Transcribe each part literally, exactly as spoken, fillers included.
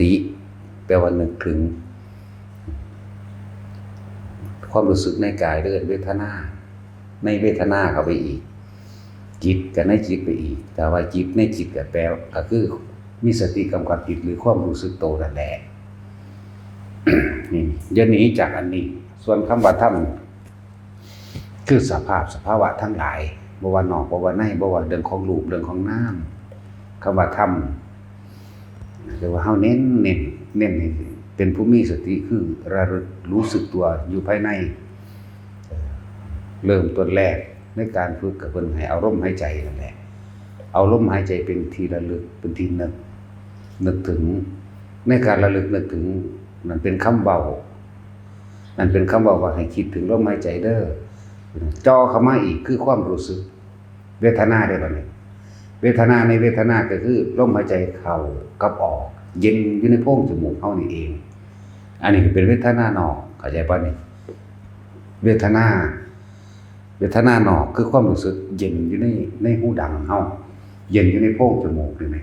ติ แปลว่านึกถึง ความรู้สึกในกายเด้อ เวทนา ในเวทนาเข้าไปอีก จิตก็ในจิตไปอีก แต่ว่าจิตในจิตก็แปล ก็คือมีสติกำกับจิตหรือความรู้สึกโตนั่นแหละ นี่ อย่าหนีจากอันนี้ ส่วนคำว่าธรรม คือสภาพสภาวะทั้งหลาย บ่ว่านอก บ่ว่าใน บ่ว่าเรื่องของรูป เรื่องของนาม คำว่าธรรม เรียกว่าเฮาเน้น เน้น เน้นให้เป็นผู้มีสติ คือระลึกรู้สึกตัวอยู่ภายใน เอ่อ เริ่มต้นแรกในการฝึกก็เพิ่นให้เอาลมหายใจนั่นแหละ เอาลมหายใจเป็นที่ระลึก เป็นที่นึก นึกถึง ในการระลึกนึกถึง นั่นเป็นคำเว้า นั่นเป็นคำเว้าว่าให้คิดถึงลมหายใจเด้อ จ่อเข้ามาอีกคือความรู้สึก เวทนาเด้บัดนี้ เวทนาในเวทนาก็คือลมหายใจเข้ากับออก เย็นอยู่ในโพรงจมูกเฮานี่เอง อันนี้ก็เป็นเวทนานอก เข้าใจบ่นี่ เวทนา เวทนานอกคือความรู้สึกเย็นอยู่ใน ในหูดังเฮา เย็นอยู่ในโพรงจมูกนี่แหม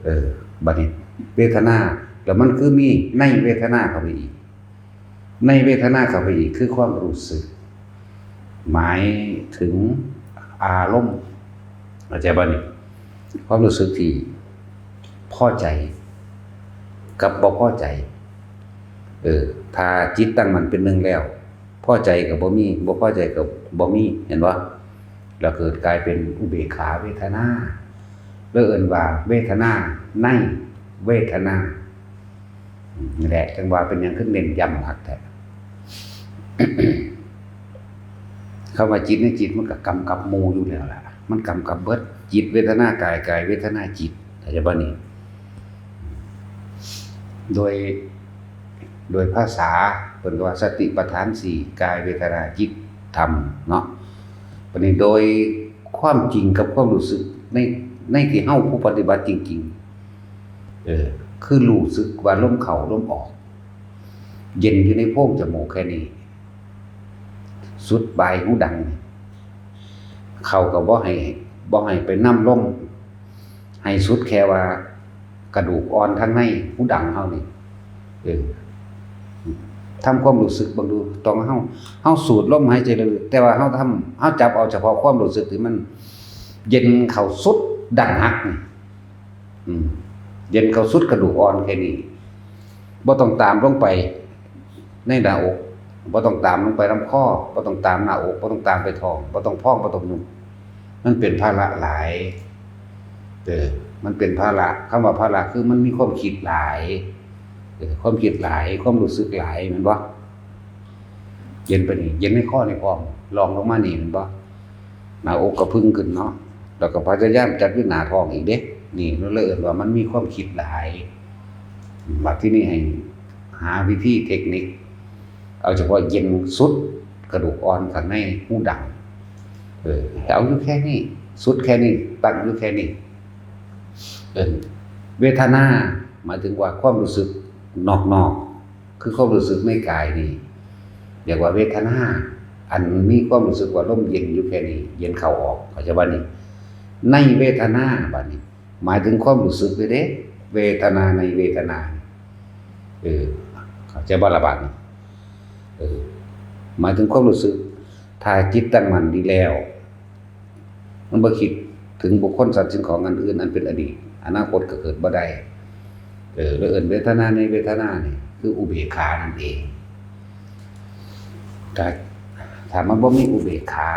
เออ บัดนี้ เวทนา แล้วมันคือมีในเวทนาเข้าไปอีก ในเวทนาเข้าไปอีกคือความรู้สึก หมายถึงอารมณ์ เข้าใจบ่นี่ ความรู้สึกที่พอใจ กับบ่พอใจ เออ ถ้าจิตตั้งมั่นเป็นหนึ่งแล้ว พอใจก็บ่มี บ่พอใจก็บ่มี เห็นบ่ แล้วเกิดกลายเป็นอุเบกขาเวทนา แล้วเอิ้นว่าเวทนาในเวทนา นี่แหละ จั่งว่าเป็นหยังคือเน้นย้ำคักแท้ คำว่าจิตในจิตมันก็กำกับหมู่อยู่แล้วล่ะ มันกำกับเบิด จิตเวทนากาย กายเวทนาจิต เข้าใจบ่นี่ โดย โดยภาษาเพิ่นก็ว่าสติปัฏฐานสี่ กายเวทนาจิตธรรมเนาะ บัดนี้โดยความจริงกับความรู้สึกใน ในที่เฮาผู้ปฏิบัติจริงๆ เออ คือรู้สึกว่าลมเข้าลมออก เย็นอยู่ในโพรงจมูกแค่นี้ สุดปลายหูดังนี่ เข้าก็บ่ให้ บ่ให้ไปนำลม ให้สุดแค่ว่ากระดูกอ่อนทางในหูดังเฮานี่ เออ ทำความรู้สึกเบิ่งดู ต้องเฮา เฮาสูดลมหายใจลึกๆ แต่ว่าเฮาทำ เฮาจับเอาเฉพาะความรู้สึกที่มันเย็นเข้าสุดดั้งหักนี่ อืม เย็นเข้าสุดกระดูกอ่อนแค่นี้ บ่ต้องตามลงไปในหน้าอก บ่ต้องตามลงไปลำคอ บ่ต้องตามหน้าอก บ่ต้องตามไปท้อง บ่ต้องพอง บ่ต้องยุบ มันเป็นภาระหลาย เออ มันเป็นภาระ คำว่าภาระคือมันมีความคิดหลาย เออ ความคิดหลาย ความรู้สึกหลาย แม่นบ่ เย็นไปนี่ เย็นในคอนี่พร้อม รองลงมานี่ แม่นบ่ หน้าอกก็พึงขึ้นเนาะ แล้วก็พยายามจับอยู่หน้าท้องอีกเด้ นี่เราเลยเอิ้นว่ามันมีความคิดหลาย บัดที่นี่ให้หาวิธีเทคนิค เอาเฉพาะเย็นสุดกระดูกอ่อนข้างในหูดัง เออ ให้เอาอยู่แค่นี้ สุดแค่นี้ ตั้งอยู่แค่นี้ เอิ้นเวทนา หมายถึงว่าความรู้สึกนอกๆ คือความรู้สึกในกายนี่ เรียกว่าเวทนา อันมีความรู้สึกว่าลมเย็นอยู่แค่นี้ เย็นเข้าออก เข้าใจบ่นี่ ในเวทนา บัดนี้ หมายถึงความรู้สึกเลยเด้ เวทนาในเวทนา เออ เข้าใจบ่ละบาดนี้ เออ หมายถึงความรู้สึก ถ้าจิตตั้งมั่นดีแล้ว มันบ่คิดถึงบุคคลสัตว์สิ่งของอันอื่นอันเป็นอดีต อนาคตก็เกิดบ่ได้ เออ แล้วเอิ้นเวทนาในเวทนานี่ คืออุเบกขานั่นเอง ถ้า ถ้ามันบ่มีอุเบกขา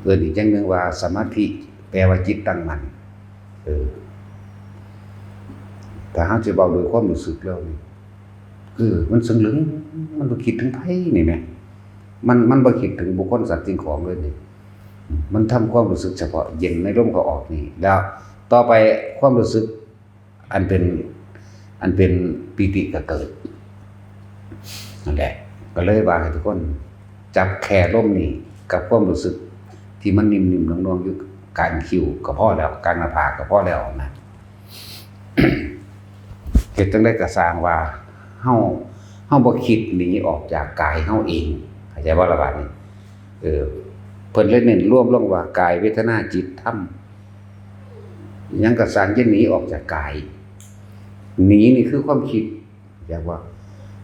เอิ้นอีกอย่างหนึ่งว่าสมาธิ แปลว่าจิตตั้งมั่น เออ ถ้าเฮาสิเว้าโดยความรู้สึกแล้วนี่ คือมันสลึง มันบ่คิดถึงไผนี่แหม มัน มันบ่คิดถึงบุคคลสัตว์สิ่งของเลยนี่ มันทำความรู้สึกเฉพาะเย็นในลมเข้าออกนี่ แล้วต่อไปความรู้สึกอันเป็น อันเป็นปีติก็เกิด นั่นแหละ ก็เลยว่าให้ทุกคนจับแค่ลมนี่กับความรู้สึกที่มันนิ่มๆ นวลๆ อยู่กลางคิ้วก็พอแล้ว กลางหน้าผากก็พอแล้วนะ เฮ็ดจั่งใดก็ซ่างว่าเฮา เฮาบ่คิดหนีออกจากกายเฮาเอง เข้าใจบ่ละบาดนี้ เออ เพิ่นเลยเน้นรวมลงว่ากาย เวทนา จิต ธรรม หยังก็ซ่างอย่าหนีออกจากกาย หนีนี่คือความคิด อยากว่า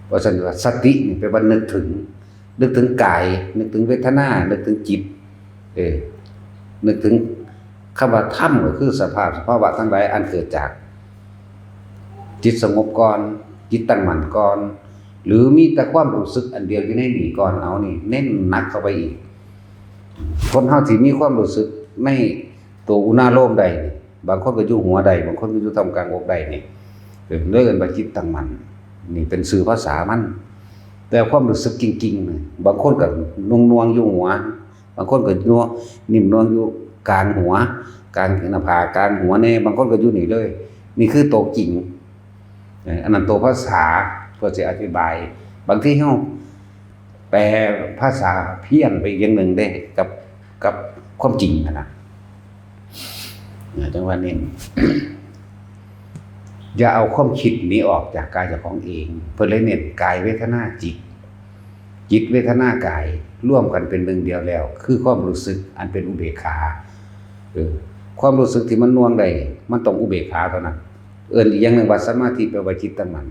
เพราะฉะนั้นว่าสตินี่แปลว่านึกถึง นึกถึงกาย นึกถึงเวทนา นึกถึงจิต เออ นึกถึงคำว่าธรรมก็คือสภาพสภาวะทั้งหลายอันเกิดจาก จิตสงบก่อน จิตตั้งมั่นก่อน หรือมีแต่ความรู้สึกอันเดียวอยู่ในนี่ก่อน เอานี่เน้นหนักเข้าไปอีก คนเฮาที่มีความรู้สึกในตัวอุณาโลมได้นี่ บางคนก็อยู่หัวได้ บางคนก็อยู่ท่ามกลางอกได้นี่ เออ เรียกกันว่าจิตตั้งมั่น นี่เป็นชื่อภาษามัน แต่ความรู้สึกจริงๆนี่ บางคนก็นวงๆอยู่หัว บางคนก็นวง นิ่มนวลอยู่กลางหัว กลางหน้าผาก กลางหัวแน่ บางคนก็อยู่นี่เลย นี่คือตัวจริง เอ่อ อันนั้นตัวภาษา เพื่อจะอธิบาย บางทีเฮาแปลภาษาเพี้ยนไปอย่างหนึ่งเด้ กับ กับความจริงหั้นนะ นะ จังว่าเน้น อย่าเอาความคิดหนีออกจากกายเจ้าของเอง เพิ่นเลยเน้นกายเวทนาจิต จิตเวทนากายร่วมกันเป็นหนึ่งเดียวแล้ว คือความรู้สึกอันเป็นอุเบกขา เออ ความรู้สึกที่มันนวงได้ มันต้องอุเบกขาเท่านั้น เอิ้นอีกอย่างหนึ่งว่าสมาธิ แปลว่าจิตตั้งมั่น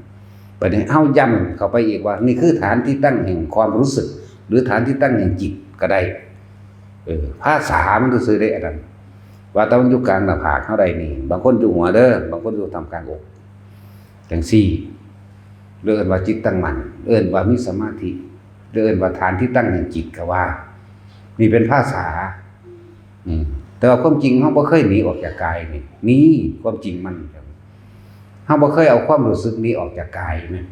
บัดนี้เฮาย้ำเข้าไปอีกว่า นี่คือฐานที่ตั้งแห่งความรู้สึก หรือฐานที่ตั้งแห่งจิตก็ได้ เออ ภาษามันซื่อๆเด้อันนั้น ว่าแต่มันอยู่กลางหน้าผากเฮาได้นี่ บางคนอยู่หัวเด้อ บางคนอยู่ท่ามกลางอก จังซี่ เรียกว่าจิตตั้งมั่น เอิ้นว่ามีสมาธิ เรียกว่าฐานที่ตั้งแห่งจิตก็ว่า นี่เป็นภาษา อืม แต่ว่าความจริงเฮาบ่เคยหนีออกจากกายนี่ นี่ความจริงมัน เฮาบ่เคยเอาความรู้สึกหนีออกจากกายแม่น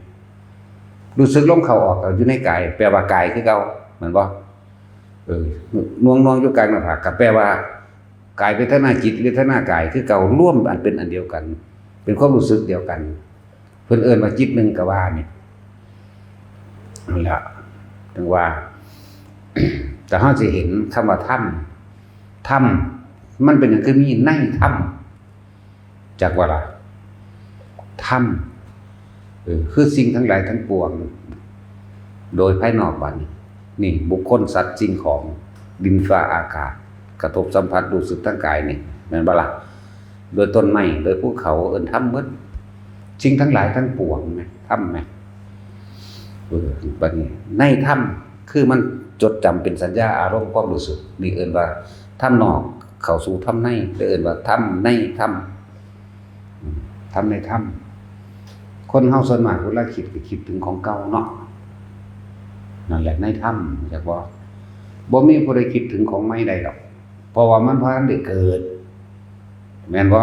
รู้สึกลมเข้าออกก็อยู่ในกาย แปลว่ากายคือเก่า แม่นบ่ เออ นวงๆอยู่กลางหน้าผาก ก็แปลว่า กายเวทนาจิตเวทนากายคือเก่า รวมอันเป็นอันเดียวกัน เป็นความรู้สึกเดียวกัน เพิ่นเอิ้นว่าจิตหนึ่งก็ว่านี่ นั่นแหละ ถึงว่า แต่เฮาสิเห็นคำว่าธรรม ธรรม มันเป็นหยังคือมีในธรรม จักว่าล่ะ ธรรม เออ คือสิ่งทั้งหลายทั้งปวง โดยภายนอกบัดนี้ นี่ บุคคล สัตว์ สิ่งของ ดิน ฟ้า อากาศ กระทบสัมผัสรู้สึกทางกายนี่ แม่นบ่ล่ะ โดยต้นไม้ โดยภูเขา เอิ้นธรรมหมด สิ่งทั้งหลายทั้งปวงแม่นธรรมแม่น เออ บัดนี้ ในธรรม คือมันจดจำเป็นสัญญาอารมณ์ความรู้สึก นี่เอิ้นว่าธรรมนอก เข้าสู่ธรรมใน เลยเอิ้นว่าธรรมในธรรม อืม ธรรมในธรรม คนเฮาส่วนมากเวลาคิดก็คิดถึงของเก่าเนาะ นั่นแหละในธรรม จักบ่ บ่มีผู้ใดคิดถึงของใหม่ได้ดอก เพราะว่ามันบ่ทันได้เกิด แม่นบ่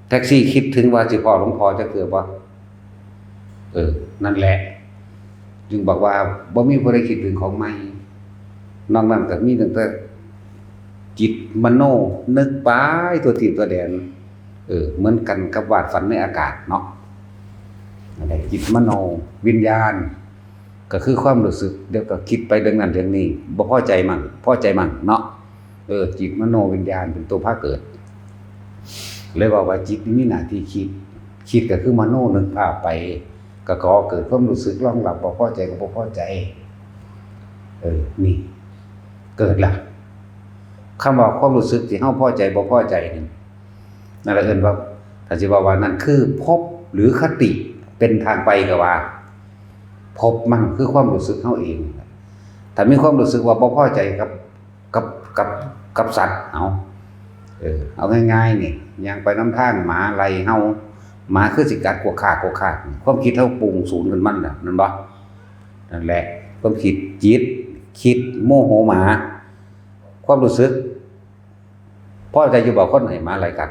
แท็กซี่คิดถึงว่าสิพ้อหลวงพ่อจักเทื่อบ่ เออ นั่นแหละ จึงบอกว่าบ่มีผู้ใดคิดถึงของใหม่ นอกนั้นก็มีตั้งแต่จิตมโนนึกไปทั่วทิศทั่วแดน เออ เหมือนกันกับวาดฝันในอากาศเนาะ นั่นแหละ จิตมโนวิญญาณ ก็คือความรู้สึก เดี๋ยวก็คิดไปเรื่องนั้นเรื่องนี้ บ่พอใจมั่ง พอใจมั่งเนาะ เออ จิตมโนวิญญาณเป็นตัวพาเกิด เลยว่าว่าจิตนี่มีหน้าที่คิด คิดก็คือมโนนึกภาพไป ก็ก่อเกิดความรู้สึกรองรับ บ่พอใจก็บ่พอใจ เออ นี่ เกิดละ คำว่าความรู้สึกที่เฮาพอใจบ่พอใจนี่ นั่นแหละเอิ้นว่า ถ้าสิว่าว่านั่นคือภพหรือคติเป็นทางไปก็ว่า ภพมันคือความรู้สึกเฮาเอง ถ้ามีความรู้สึกว่าบ่พอใจกับ กับ กับ กับสัตว์ เอา เออ เอาง่ายๆนี่ ย่างไปนำทาง หมาไล่เฮา หมาคือสิกัดกวกคากกวกคาก ความคิดเฮาปรุงสูงขึ้นมันน่ะ นั่นบ่ นั่นแหละ ความคิด จิต คิดโมโหหมา ความรู้สึก พอใจอยู่บ่คนให้หมาไล่กัด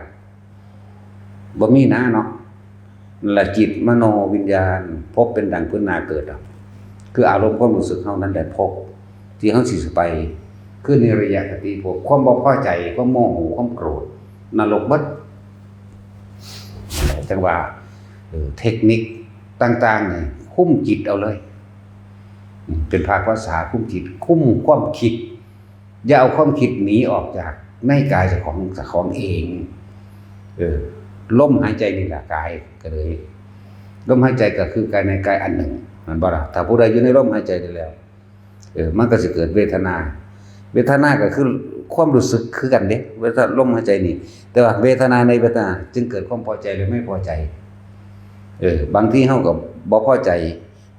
บ่มีนะเนาะ นั่นแหละจิตมโนวิญญาณ ภพเป็นดังพื้นนาเกิดอะ คืออารมณ์ความรู้สึกเฮานั่นแหละภพ ที่เฮาสิไป คือนิรยคติภพ ความบ่พอใจ ความโมโห ความโกรธ นรกเบิด จังว่า เออ เทคนิคต่างๆนี่ คุมจิตเอาเลย อืม เป็นภาคภาษา คุมจิต คุมความคิด อย่าเอาความคิดหนีออกจากในกายเจ้าของ เจ้าของเอง เออ ลมหายใจนี่แหละกายก็เลย ลมหายใจก็คือกายในกายอันหนึ่ง แม่นบ่ล่ะ ถ้าผู้ใดอยู่ในลมหายใจนี่แล้ว เออ มันก็สิเกิดเวทนา เวทนาก็คือความรู้สึกคือกันเด้ เวทนา ลมหายใจนี่ แต่ว่าเวทนาในเวทนาจึงเกิดความพอใจหรือไม่พอใจ เออ บางทีเฮาก็บ่พอใจ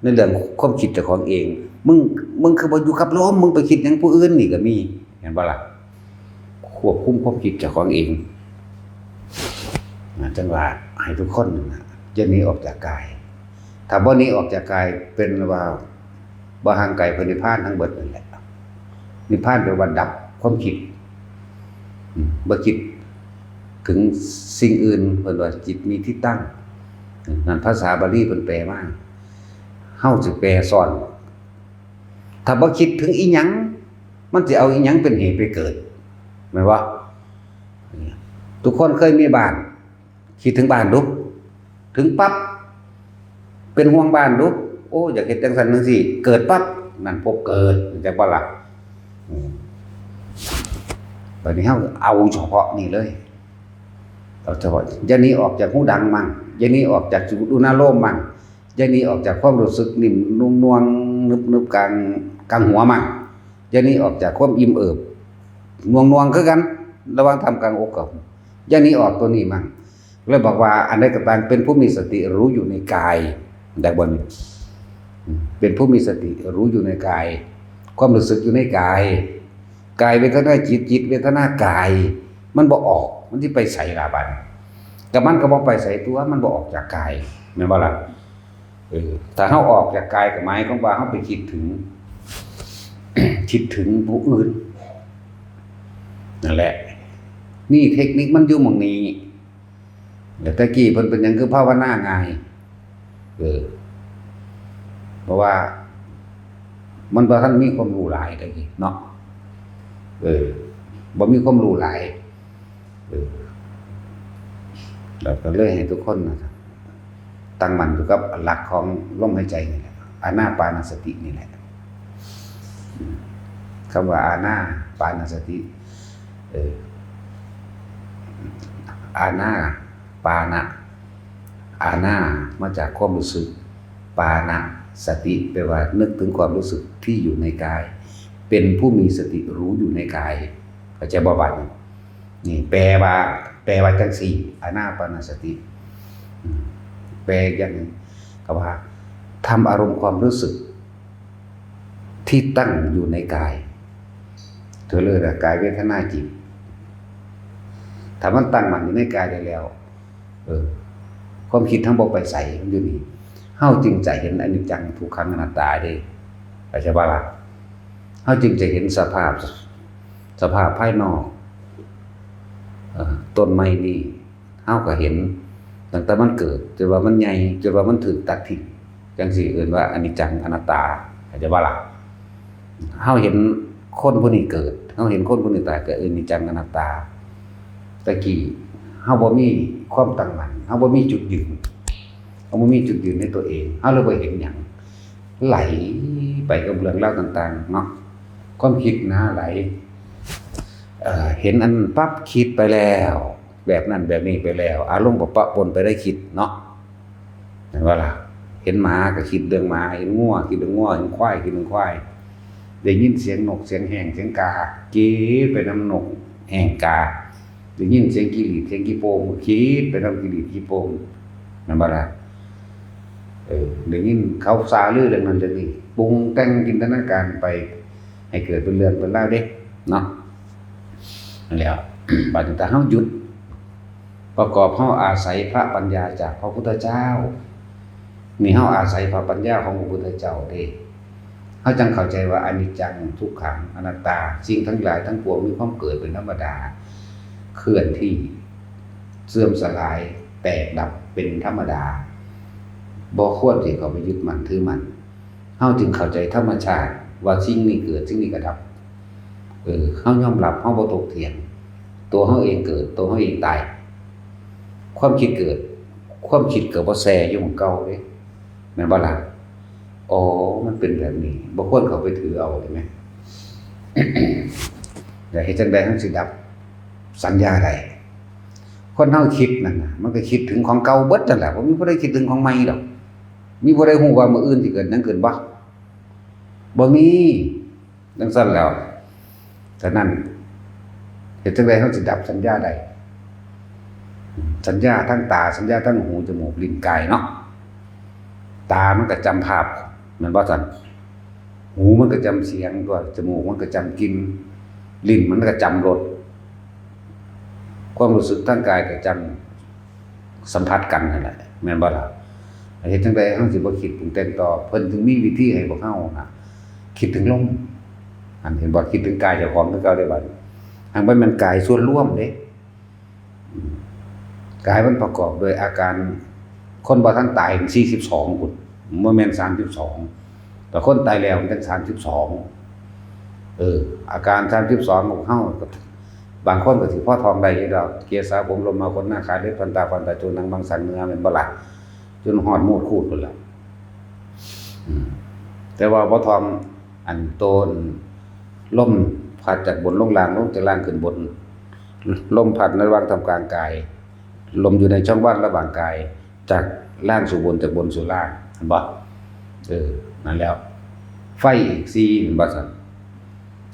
ในเรื่องความคิดเจ้าของเอง มึง มึงคือบ่อยู่กับลม มึงไปคิดหยังผู้อื่นนี่ก็มี เห็นบ่ล่ะ ควบคุมความคิดเจ้าของเอง นะ จังว่าให้ทุกคนนะ อย่าหนีออกจากกาย ถ้าบ่หนีออกจากกาย เป็นว่าบ่ห่างไกลพระนิพพานทั้งเบิดนั่นแหละ นิพพานแปลว่าดับความคิด อืม บ่คิดถึงสิ่งอื่น เพิ่นว่าจิตมีที่ตั้ง นั่นภาษาบาลีเพิ่นแปลมา เฮาสิแปลซ้อน ถ้าบ่คิดถึงอีหยัง มันสิเอาอีหยังเป็นเหตุไปเกิด แม่นบ่ ทุกคนเคยมีบ้าน คิดถึงบ้านดู ถึงปั๊บ เป็นห่วงบ้านดู โอ้ อยากเฮ็ดจังซั่นจังซี่ เกิดปั๊บ นั่นภพเกิด จักบ่ล่ะ อืม บัดนี้เฮาเอาเฉพาะนี่เลย เอาเฉพาะ อย่าหนีออกจากหูดังมั่ง อย่าหนีออกจากจุดูนารมณ์มั่ง อย่าหนีออกจากความรู้สึกนิ่มนุ่มนวล นึบๆ กลาง กลางหัวมั่ง อย่าหนีออกจากความอิ่มเอิบ นวลๆ คือกัน ระหว่างท่ามกลางอกกับ อย่าหนีออกตัวนี้มั่ง เลยบอกว่าอันใดก็ตามเป็นผู้มีสติรู้อยู่ในกาย ได้บ่นี่ อืม เป็นผู้มีสติรู้อยู่ในกาย ความรู้สึกอยู่ในกาย กายเวทนาจิต จิตเวทนากาย มันบ่ออก มันสิไปไสล่ะบัดนี้ ก็มันก็บ่ไปไสตัว มันบ่ออกจากกาย แม่นบ่ล่ะ เออ ถ้าเฮาออกจากกายก็หมายความว่าเฮาไปคิดถึง คิดถึงผู้อื่น นั่นแหละ นี่เทคนิคมันอยู่หม่องนี้ แล้วแต่กี้เพิ่นเป็นหยังคือภาวนาง่าย เออ เพราะว่า มันบ่ทันมีความรู้หลายแต่กี้เนาะ เออ บ่มีความรู้หลาย เออ แล้วก็เลยให้ทุกคนนะ ตั้งมั่นอยู่กับหลักของลมหายใจนี่แหละ อานาปานสตินี่แหละ อืม คำว่าอานาปานสติ เออ อานา ปานะ อานา มาจากความรู้สึก ปานะ สติ แปลว่านึกถึงความรู้สึกที่อยู่ในกาย เป็นผู้มีสติรู้อยู่ในกาย เข้าใจบ่บัดนี้ นี่แปลว่า แปลว่าจังซี่ อานาปานสติ อืม แปลอย่างหนึ่งก็ว่า ทำอารมณ์ความรู้สึก ที่ตั้งอยู่ในกาย เธอเลยนะ กายเวทนาจิต ถ้ามันตั้งมั่นอยู่ในกายได้แล้ว เออ ความคิดทั้งบ่ไปไส มันอยู่นี่ เฮาจึงจะเห็นอนิจจังทุกขังอนัตตาเด้ เข้าใจบ่ล่ะ เฮาจึงจะเห็นสภาพ สภาพภายนอก เอ่อ ต้นไม้นี่ เฮาก็เห็นตั้งแต่มันเกิด จนว่ามันใหญ่ จนว่ามันถูกตัดทิ้ง จังซี่เอิ้นว่าอนิจจังอนัตตา เข้าใจบ่ล่ะ เฮาเห็นคนผู้นี้เกิด เฮาเห็นคนผู้นี้ตาย ก็เอิ้นอนิจจังอนัตตา แต่กี้เฮาบ่มีความตั้งมั่น เฮาบ่มีจุดยืน เฮาบ่มีจุดยืนในตัวเอง เฮาเลยบ่เห็นหยัง ไหลไปกับเรื่องราวต่างๆ เนาะ ความคิดนะไหล เอ่อ เห็นอันนั้นปั๊บคิดไปแล้ว แบบนั้นแบบนี้ไปแล้ว อารมณ์ก็ปะปนไปได้คิดเนาะ เห็นบ่ล่ะ เห็นหมาก็คิดเรื่องหมา เห็นงัวคิดเรื่องงัว เห็นควายคิดเรื่องควาย ได้ยินเสียงนกเสียงแฮงเสียงกา คิดไปนำนกแฮงกา ได้ยินเสียงขี้หรีดเสียงขี้โป่ง คิดไปนำขี้หรีดขี้โป่ง แม่นบ่ล่ะ เออ ได้ยินเขาซาลือเรื่องนั้นเรื่องนี้ ปรุงแต่งจินตนาการไป ให้เกิดเป็นเรื่องเป็นราวเด้ เนาะ นั่นแหละ บัดนี้ถ้าเฮาหยุด ประกอบเฮาอาศัยพระปัญญาจากพระพุทธเจ้า นี่เฮาอาศัยพระปัญญาของพระพุทธเจ้าเด้ เฮาจังเข้าใจว่าอนิจจัง ทุกขัง อนัตตา สิ่งทั้งหลายทั้งปวงมีความเกิดเป็นธรรมดา เคลื่อนที่ เสื่อมสลาย แตกดับเป็นธรรมดา บ่ควรที่เข้าไปยึดมั่นถือมั่น เฮาจึงเข้าใจธรรมชาติว่าสิ่งนี้เกิด สิ่งนี้ก็ดับ เออ เฮายอมรับ เฮาบ่ถกเถียง ตัวเฮาเองเกิด ตัวเฮาเองตาย ความคิดเกิด ความคิดก็บ่แซ่อยู่หม่องเก่าเด้ แม่นบ่ล่ะ อ๋อ มันเป็นแบบนี้ บ่ควรเข้าไปถือเอา เห็นไหม แล้วเฮ็ดจั่งใด๋มันสิดับสัญญาได้ คนเฮาคิดนั่นน่ะ มันก็คิดถึงของเก่าเบิดนั่นแหละ บ่มีผู้ใดคิดถึงของใหม่ดอก มีผู้ใดฮู้ว่ามื้ออื่นสิเกิดหยังขึ้นบ่ บ่มี จั่งซั้นแล้ว ฉะนั้น เฮ็ดจั่งใด๋เฮาสิดับสัญญาได้ สัญญาทางตา สัญญาทางหู จมูก ลิ้น กายเนาะ ตามันก็จำภาพ แม่นบ่ซั่น หูมันก็จำเสียงตัว จมูกมันก็จำกลิ่น ลิ้นมันก็จำรส ความรู้สึกทางกายก็จำสัมผัสกันนั่นแหละ แม่นบ่ล่ะ เฮ็ดจั่งใด๋เฮาสิบ่คิดปรุงแต่งต่อ เพิ่นจึงมีวิธีให้พวกเฮาน่ะ คิดถึงลม อันเห็นบ่ คิดถึงกายเจ้าของคือเก่าเด้บัดนี้ หากมันแม่นกายส่วนรวมเด้ อืม กายมันประกอบด้วยอาการ คนบ่ทันตายสี่สิบสองพุ้น บ่แม่นสามสิบสอง แต่คนตายแล้วมันจั่งสามสิบสอง เออ อาการสามสิบสองของเฮา บางคนก็สิพอท่องได้อยู่ดอก เกสาผม โลมา ขนหน้า ขา เล็บ ฟัน ตา ฟัน ตา จนหนัง มังสัน เนื้อ แม่นบ่ล่ะ จนฮอดมูดคูดพุ้นล่ะ อืม แต่ว่าบ่ท่อง อันโตน ลมพัดจากบนลงล่าง ลงจากล่างขึ้นบน ลมพัดในระหว่างท่ามกลางกาย ลมอยู่ในช่องว่างระหว่างกาย จากล่างสู่บน จากบนสู่ล่าง เห็นบ่ เออ นั่นแล้ว ไฟอีกสี่ เห็นบ่ซั่น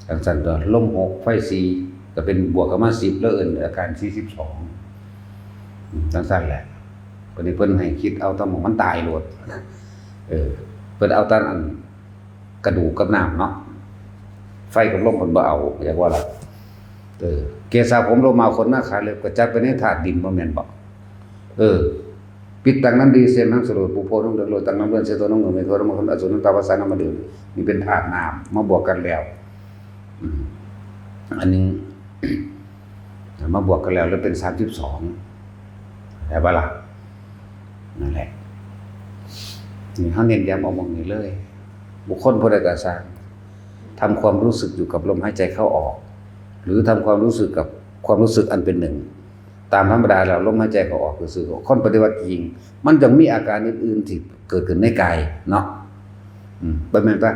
จั่งซั่นตัว ลมหก ไฟสี่ ก็เป็นบวกเข้ามาสิบ แล้วเอิ้นอาการสี่สิบสอง อืม จั่งซั่นแหละ บัดนี้เพิ่นให้คิดเอาแต่หม่องมันตายโลด เออ เพิ่นเอาแต่อันกระดูกกับน้ำเนาะ ไฟกับลมเพิ่นบ่เอา อยากว่าล่ะ เออ เกสาผม โลมา ขนหน้า ขา เล็บ ก็จัดไปในธาตุดิน บ่แม่นบ่ เออ ปิดตังน้ำดี เส้นน้ำสลด ปุโพธิ์น้ำเหลือง โรยตังน้ำเลือด เสโทน้ำเหลือง เมโทน้ำมัน อสุรน้ำตา วาสาน้ำมันเดือด นี่เป็นธาตุน้ำ มาบวกกันแล้ว อืม อันนี้ มาบวกกันแล้ว แล้วเป็นสามสิบสอง ได้ปะล่ะ นั่นแหละ นี่เฮาเน้นย้ำเอาหม่องนี้เลย บุคคลผู้ใดก็ซ่าง ทำความรู้สึกอยู่กับลมหายใจเข้าออก หรือทำความรู้สึกกับความรู้สึกอันเป็นหนึ่ง ตามธรรมดาแล้วลมหายใจเข้าออกซื่อๆ คนปฏิบัติจริง มันจะมีอาการอื่นๆที่เกิดขึ้นในกายเนาะ อืม บ่แม่นว่า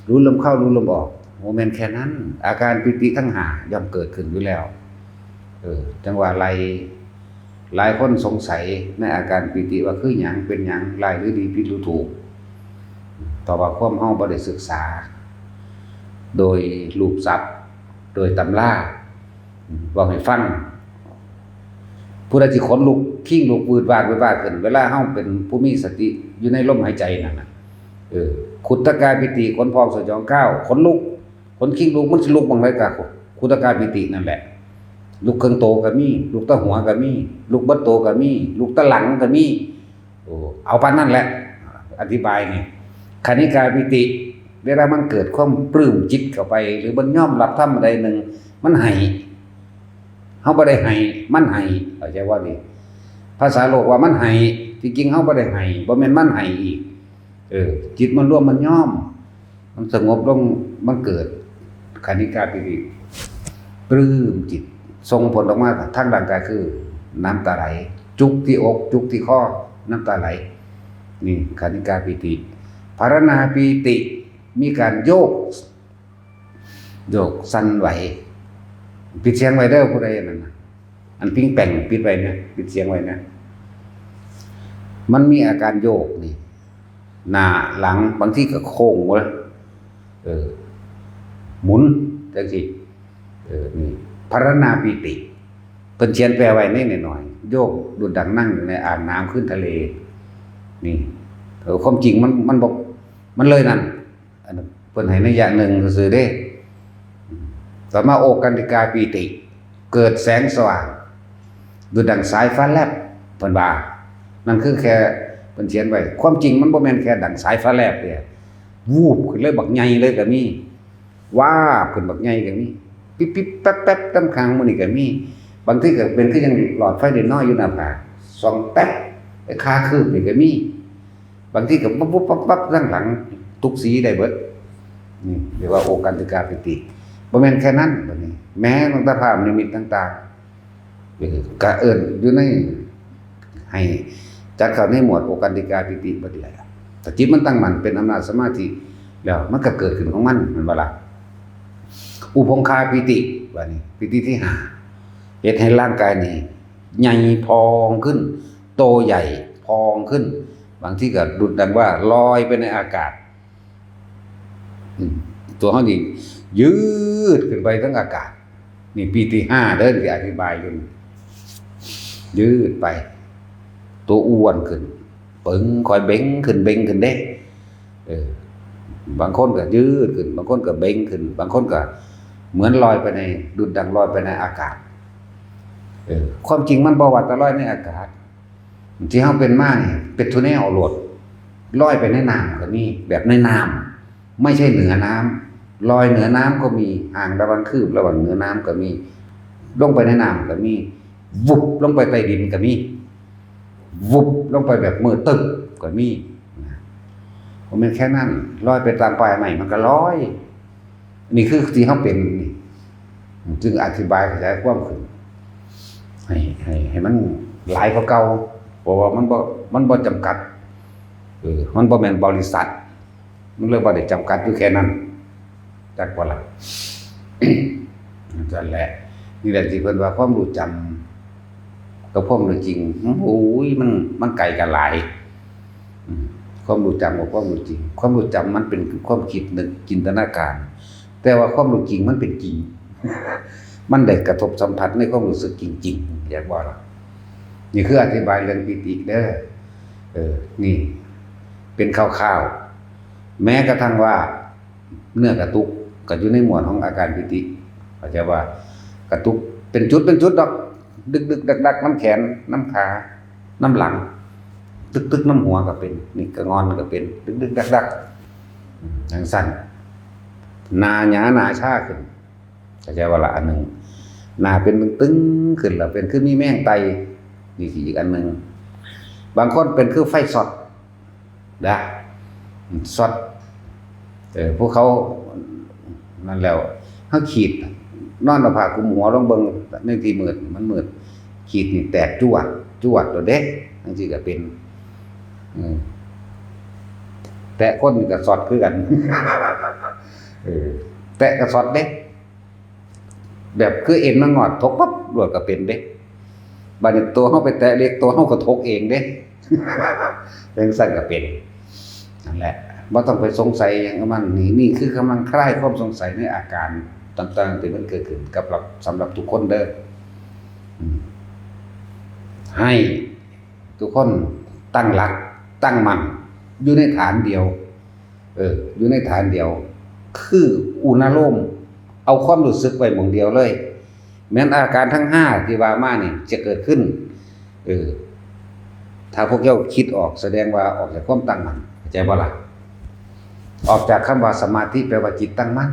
รู้ลมเข้ารู้ลมออก บ่แม่นแค่นั้น อาการปีติทั้งห้าย่อมเกิดขึ้นอยู่แล้ว เออ จั่งว่าหลาย หลายคนสงสัยในอาการปีติว่าคือหยัง เป็นหยัง ร้ายหรือดี ผิดหรือถูก แต่ว่าความเฮาบ่ได้ศึกษา โดยรูปศัพท์ โดยตำรา เว้าให้ฟัง ผู้ใดสิขนลุก คิงลุก วืดวาด วืดวาดขึ้น เวลาเฮาเป็นผู้มีสติอยู่ในลมหายใจนั่นน่ะ เออ ขุทกาปีติ ขนพองสยองก้าว ขนลุก ขนคิงลุก มันสิลุกหม่องใดก็ ขุทกาปีตินั่นแหละ ลุกเครื่องโตก็มี ลุกแต่หัวก็มี ลุกเบิดโตก็มี ลุกแต่หลังก็มี โอ้ เอาปานนั้นแหละ อธิบายนี่ คณิกาปีติ เวลามันเกิดความปลื้มจิตเข้าไป หรือมันยอมรับธรรมอันใดหนึ่ง มันให้ เฮาบ่ได้ให้ มันให้ เข้าใจบ่นี่ ภาษาโลกว่ามันให้ ที่จริงเฮาบ่ได้ให้ บ่แม่นมันให้อีก เออ จิตมันรวมมันยอม มันสงบลง มันเกิดคณิกาปีติ ปลื้มจิต ส่งผลออกมาทางร่างกายคือน้ำตาไหล จุกที่อก จุกที่คอ น้ำตาไหล นี่คณิกาปีติ ภารณาปีติ มีการโยก โยกสั่นไหว ปิดเสียงไว้เด้อ ผู้ใดนั่นน่ะ อันปิ้งแป่งปิดไว้นะ ปิดเสียงไว้นะ มันมีอาการโยกนี่ หน้าหลัง บางทีก็โค้งเว้ย เออ หมุนจั่งซี้ เออ นี่ ภารณาปีติ เพิ่นเขียนแปลไว้ในน้อยๆ โยกดุจดังนั่งอยู่ในอ่างน้ำคลื่นทะเล นี่ เออ ความจริงมัน มันบ่ มันเลยนั่น อันนั้นเพิ่นให้นัยยะหนึ่งซื่อๆเด้ ต่อมาโอกันติกาปีติ เกิดแสงสว่าง ดุจดังสายฟ้าแลบ เพิ่นว่า นั่นคือแค่เพิ่นเขียนไว้ ความจริงมันบ่แม่นแค่ดังสายฟ้าแลบเด้ วูบขึ้นเลย บักใหญ่เลยก็มี วาบขึ้นบักใหญ่ก็มี ปิ๊บๆแป๊บๆตามข้างหมู่นี่ก็มี บางทีก็เป็นคือจั่งหลอดไฟน้อยๆอยู่หน้าผาก ส่องแป๊บ ไปคาคืบนี่ก็มี บางทีก็ปุ๊บปุ๊บปั๊บปั๊บทางหลัง ทุกสีได้เบิด นี่เรียกว่าโอกันติกาปีติ บ่แม่นแค่นั้นบัดนี้ แม้ตั้งแต่ภาพนิมิตต่างๆ เออ ก็เอิ้นอยู่ใน ให้จัดเข้าในหมวดโอกันติกาปีติเบิดแหละ แต่จิตมันตั้งมั่นเป็นอำนาจสมาธิ แล้วมันก็เกิดขึ้นของมัน แม่นบ่ล่ะ อุพงคาปีติ บัดนี้ ปีติที่ห้า เฮ็ดให้ร่างกายนี่ ใหญ่พองขึ้น โตใหญ่พองขึ้น บางทีก็ดุจดังว่าลอยไปในอากาศ อืม ตัวเฮานี่ยืดขึ้นไปทั้งอากาศ นี่ปีติห้าเด้อที่อธิบายอยู่นี่ ยืดไป ตัวอ้วนขึ้น ปึง ค่อยเบ่งขึ้น เบ่งขึ้นเด้ เออ บางคนก็ยืดขึ้น บางคนก็เบ่งขึ้น บางคนก็เหมือนลอยไปใน ดุจดังลอยไปในอากาศ เออ ความจริงมันบ่ว่าแต่ลอยในอากาศ ที่เฮาเป็นมานี่ เป็นทุแนวเอาโลด ลอยไปในน้ำก็มี แบบในน้ำ ไม่ใช่เหนือน้ำ ลอยเหนือน้ำก็มี ห่างระหว่างคืบ ระหว่างเหนือน้ำก็มี ลงไปในน้ำก็มี วุบลงไปใต้ดินก็มี วุบลงไปแบบมืดตึ๊บก็มี นะ บ่แม่นแค่นั้น ลอยไปตามปลายไม้มันก็ลอย นี่คือที่เฮาเป็นนี่ จึงอธิบายขยายความขึ้น ให้ ให้ ให้มันหลายกว่าเก่า เพราะว่ามันบ่ มันบ่จำกัด เออ มันบ่แม่นบริษัท มันเลยบ่ได้จำกัดอยู่แค่นั้น จักบ่ล่ะ นั่นแหละ นี่แหละที่เพิ่นว่าความรู้จำกับความรู้จริง โอ้ย มัน มันไกลกันหลาย อืม ความรู้จำกับความรู้จริง ความรู้จำมันเป็นความคิดนึกจินตนาการ แต่ว่าความรู้จริงมันเป็นจริง มันได้กระทบสัมผัสในความรู้สึกจริงๆ อยากว่าล่ะ นี่คืออธิบายเรื่องปีติเด้อ เออ นี่ เป็นคร่าวๆ แม้กระทั่งว่า เนื้อกระตุกก็อยู่ในหมวดของอาการปีติ เข้าใจว่า กระตุกเป็นจุดเป็นจุดดอก ดึกๆ ดักๆ นำแขน นำขา นำหลัง ตึกๆ นำหัวก็เป็น นี่ก็งอนก็เป็น ดึกๆ ดักๆ อืม จั่งซั่น หน้าหยาหน้าชาขึ้น เข้าใจว่าละอันหนึ่ง หน้าเป็นตึงๆ ขึ้นแล้ว เป็นคือมีแมงไต่ นี่คืออีกอันหนึ่ง บางคนเป็นคือไฟช็อต นะ ช็อต เออ พวกเขา นั่นแล้ว เฮาขีด นอนเอาผ้าคลุมหัวลงเบิ่งในที่มืด มันมืด ขีดนี่แตกจวด จวดโลดเด้ จั่งซี้ก็เป็น อืม แตะคนนี่ก็ช็อตคือกัน เออ แตะก็ช็อตเด้ แบบคือเอ็นมันงอด ถกปั๊บ โลดก็เป็นเด้ บัดนี้ตัวเฮาไปแตะเหล็ก ตัวเฮาก็ถกเองเด้ จั่งซั้นก็เป็น นั่นแหละ บ่ต้องไปสงสัยหยังกับมัน นี่ นี่คือกำลังคลายความสงสัยในอาการต่างๆ ที่มันเกิดขึ้นกับเรา สำหรับทุกคนเด้อ อืม ให้ทุกคนตั้งหลัก ตั้งมั่น อยู่ในฐานเดียว เออ อยู่ในฐานเดียว คืออุณาโลม เอาความรู้สึกไว้หม่องเดียวเลย แม้นอาการทั้งห้าที่ว่ามานี่จะเกิดขึ้น เออ ถ้าพวกเจ้าคิดออก แสดงว่าออกจากความตั้งมั่น เข้าใจบ่ล่ะ? ออกจากคำว่าสมาธิ แปลว่าจิตตั้งมั่น